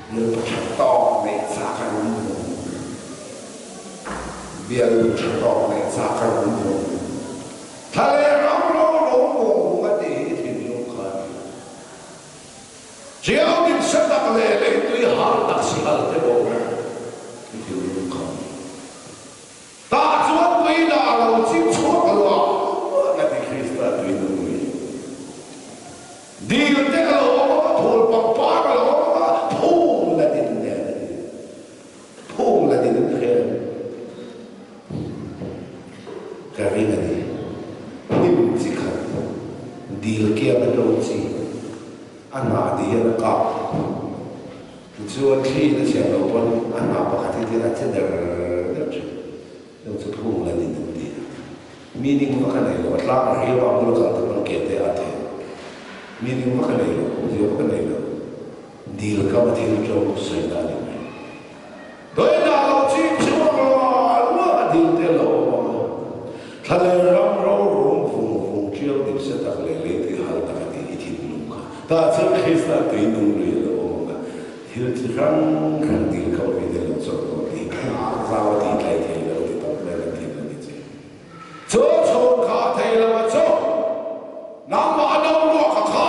Bialpa tha tawk neih chak a rum vung vung. Bialnu tha tawk neih chak a rum vung vung. Thla leh ro ro rum vung vung a tih hi i thinlung kha a ni. Chiau dik sa tak leh leitui hal tak si hal te bawk i thinlung kha a ni. Tah chuan tui dah lo chim chhuak luah luah ka ti Krista tui nung ni. Dil te ka lo awm a, phul pangpar ka lo awm a, phung la din nen a ni. Phung la din an hre. Ka ring a ni. Hnim chi khat, dil kiang a to chi, a hnah ti hian a kap. Tichuan thli in a chhiar loh pawn a hnah pakhat hi tian a che der der thin. Heng chu phung la nin an ti a. Meaning vak a nei lo, a tlang a hriam a, a bula kal te pawn ke te a theh. Meaning vak a nei lo, awmzia vak a nei lo. Dil kam a thil to sawi na a ni mai. Dawih dah lo chim chhuak lo a, luak a dil te lo awm ang a. Thlaler ram ro rum vung vung tiau dik se tak leh lei tui hal tak a ti i thinlung kha. Tah chuan Krista tui nung lui a lo awm ang a. Thil chi hrang hrang dil kho mi te lo chawlh dawn tih hi ka zau a tih tlai thei lo ti tawp mai kan thin a ni che. Chu chhun kha thei lo a chu nangmah a no ruak a kha.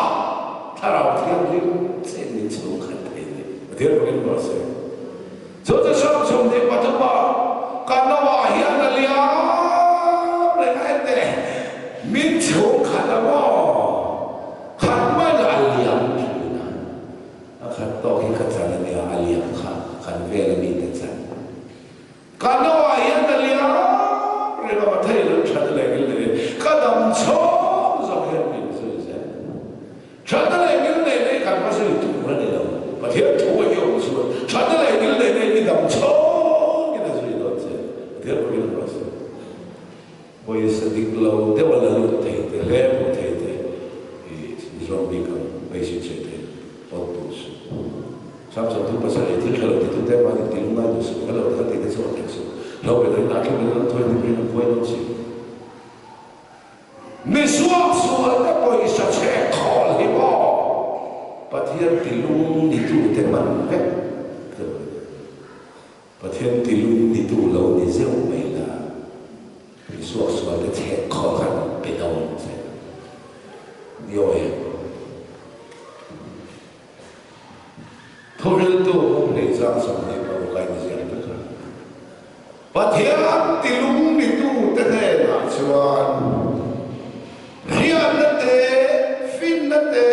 Thlarau Thianghlim chen min chhung khat thei ni. Pathian bawkin ruah se. Chu chu sawm 23 a kan no ah hian a liam reng a ente min chhung khat a maw khat mai lo a liam thin a. A khat tawk hi ka chan a nia, a liam kha kan vel a mite chan. Ka noah hian a liam reng a, va thei lo that leh ngil nei ka dam chhawng zawk hian min zui zel. That leh ngil nei nei kan va zui tur a ni lo, Pathian thu a hi awm chuan that leh ngil nei nei mi dam chhawngin a zui dawn che, Pathian pawhin a ruah suh. Pawisa dik lo deuh a la lut thei te, hle hmu thei te i Mizoram bik ang beisei chhe thei awt duh suh. Samson thu pasal ei thil tha lo titu te mahni ti lungngai duh suh, hla lo kha ti te chu awt thei suh. Hlo pe lo in ah thlum in lam thawi dim rin an khuai dawn si. Mi suak sual te pawisa chhek khawl hi maw? Pathian ti lung ni tu te man vek tur a ni. Pathian tilung nitu lo ni zeuh mai la, mi suaksual te chheh khaw khan pe dawn che. Ni awi. Thuriltu hum hlei zang 26 a inziak vek a. Pathian tilung nitu te hnenah chuan hriatna te, finna te,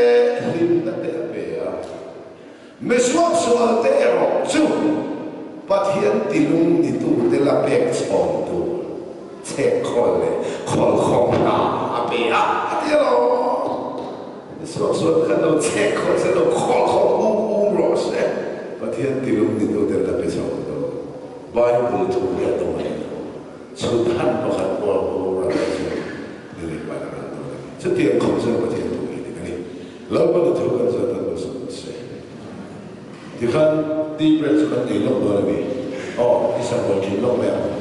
hlimna te a pe a. Mi suaksual te erawh chu Pathian tilung nitute la pek chhawm tur chhek khawl leh khawl khawm hna a pe a, a ti alawm. Mi suaksual kha lo chhek khawl se, lo khawl khawm um um rawh se, Pathian tilung nitute la pe chhawm tur. Bible thu hi a dawng a ni lo. Chhut han pakhat pawh a boral a chu ni leh pan a kal dawn a ni. Chutiang khawp chuan Pathian thu hi dik a ni. Lalpana thu kan zawt a hmu suh se. Tikhan tea break chu kan nei lawk dawn a mi? Aw, i sabual thin lawk mai ang.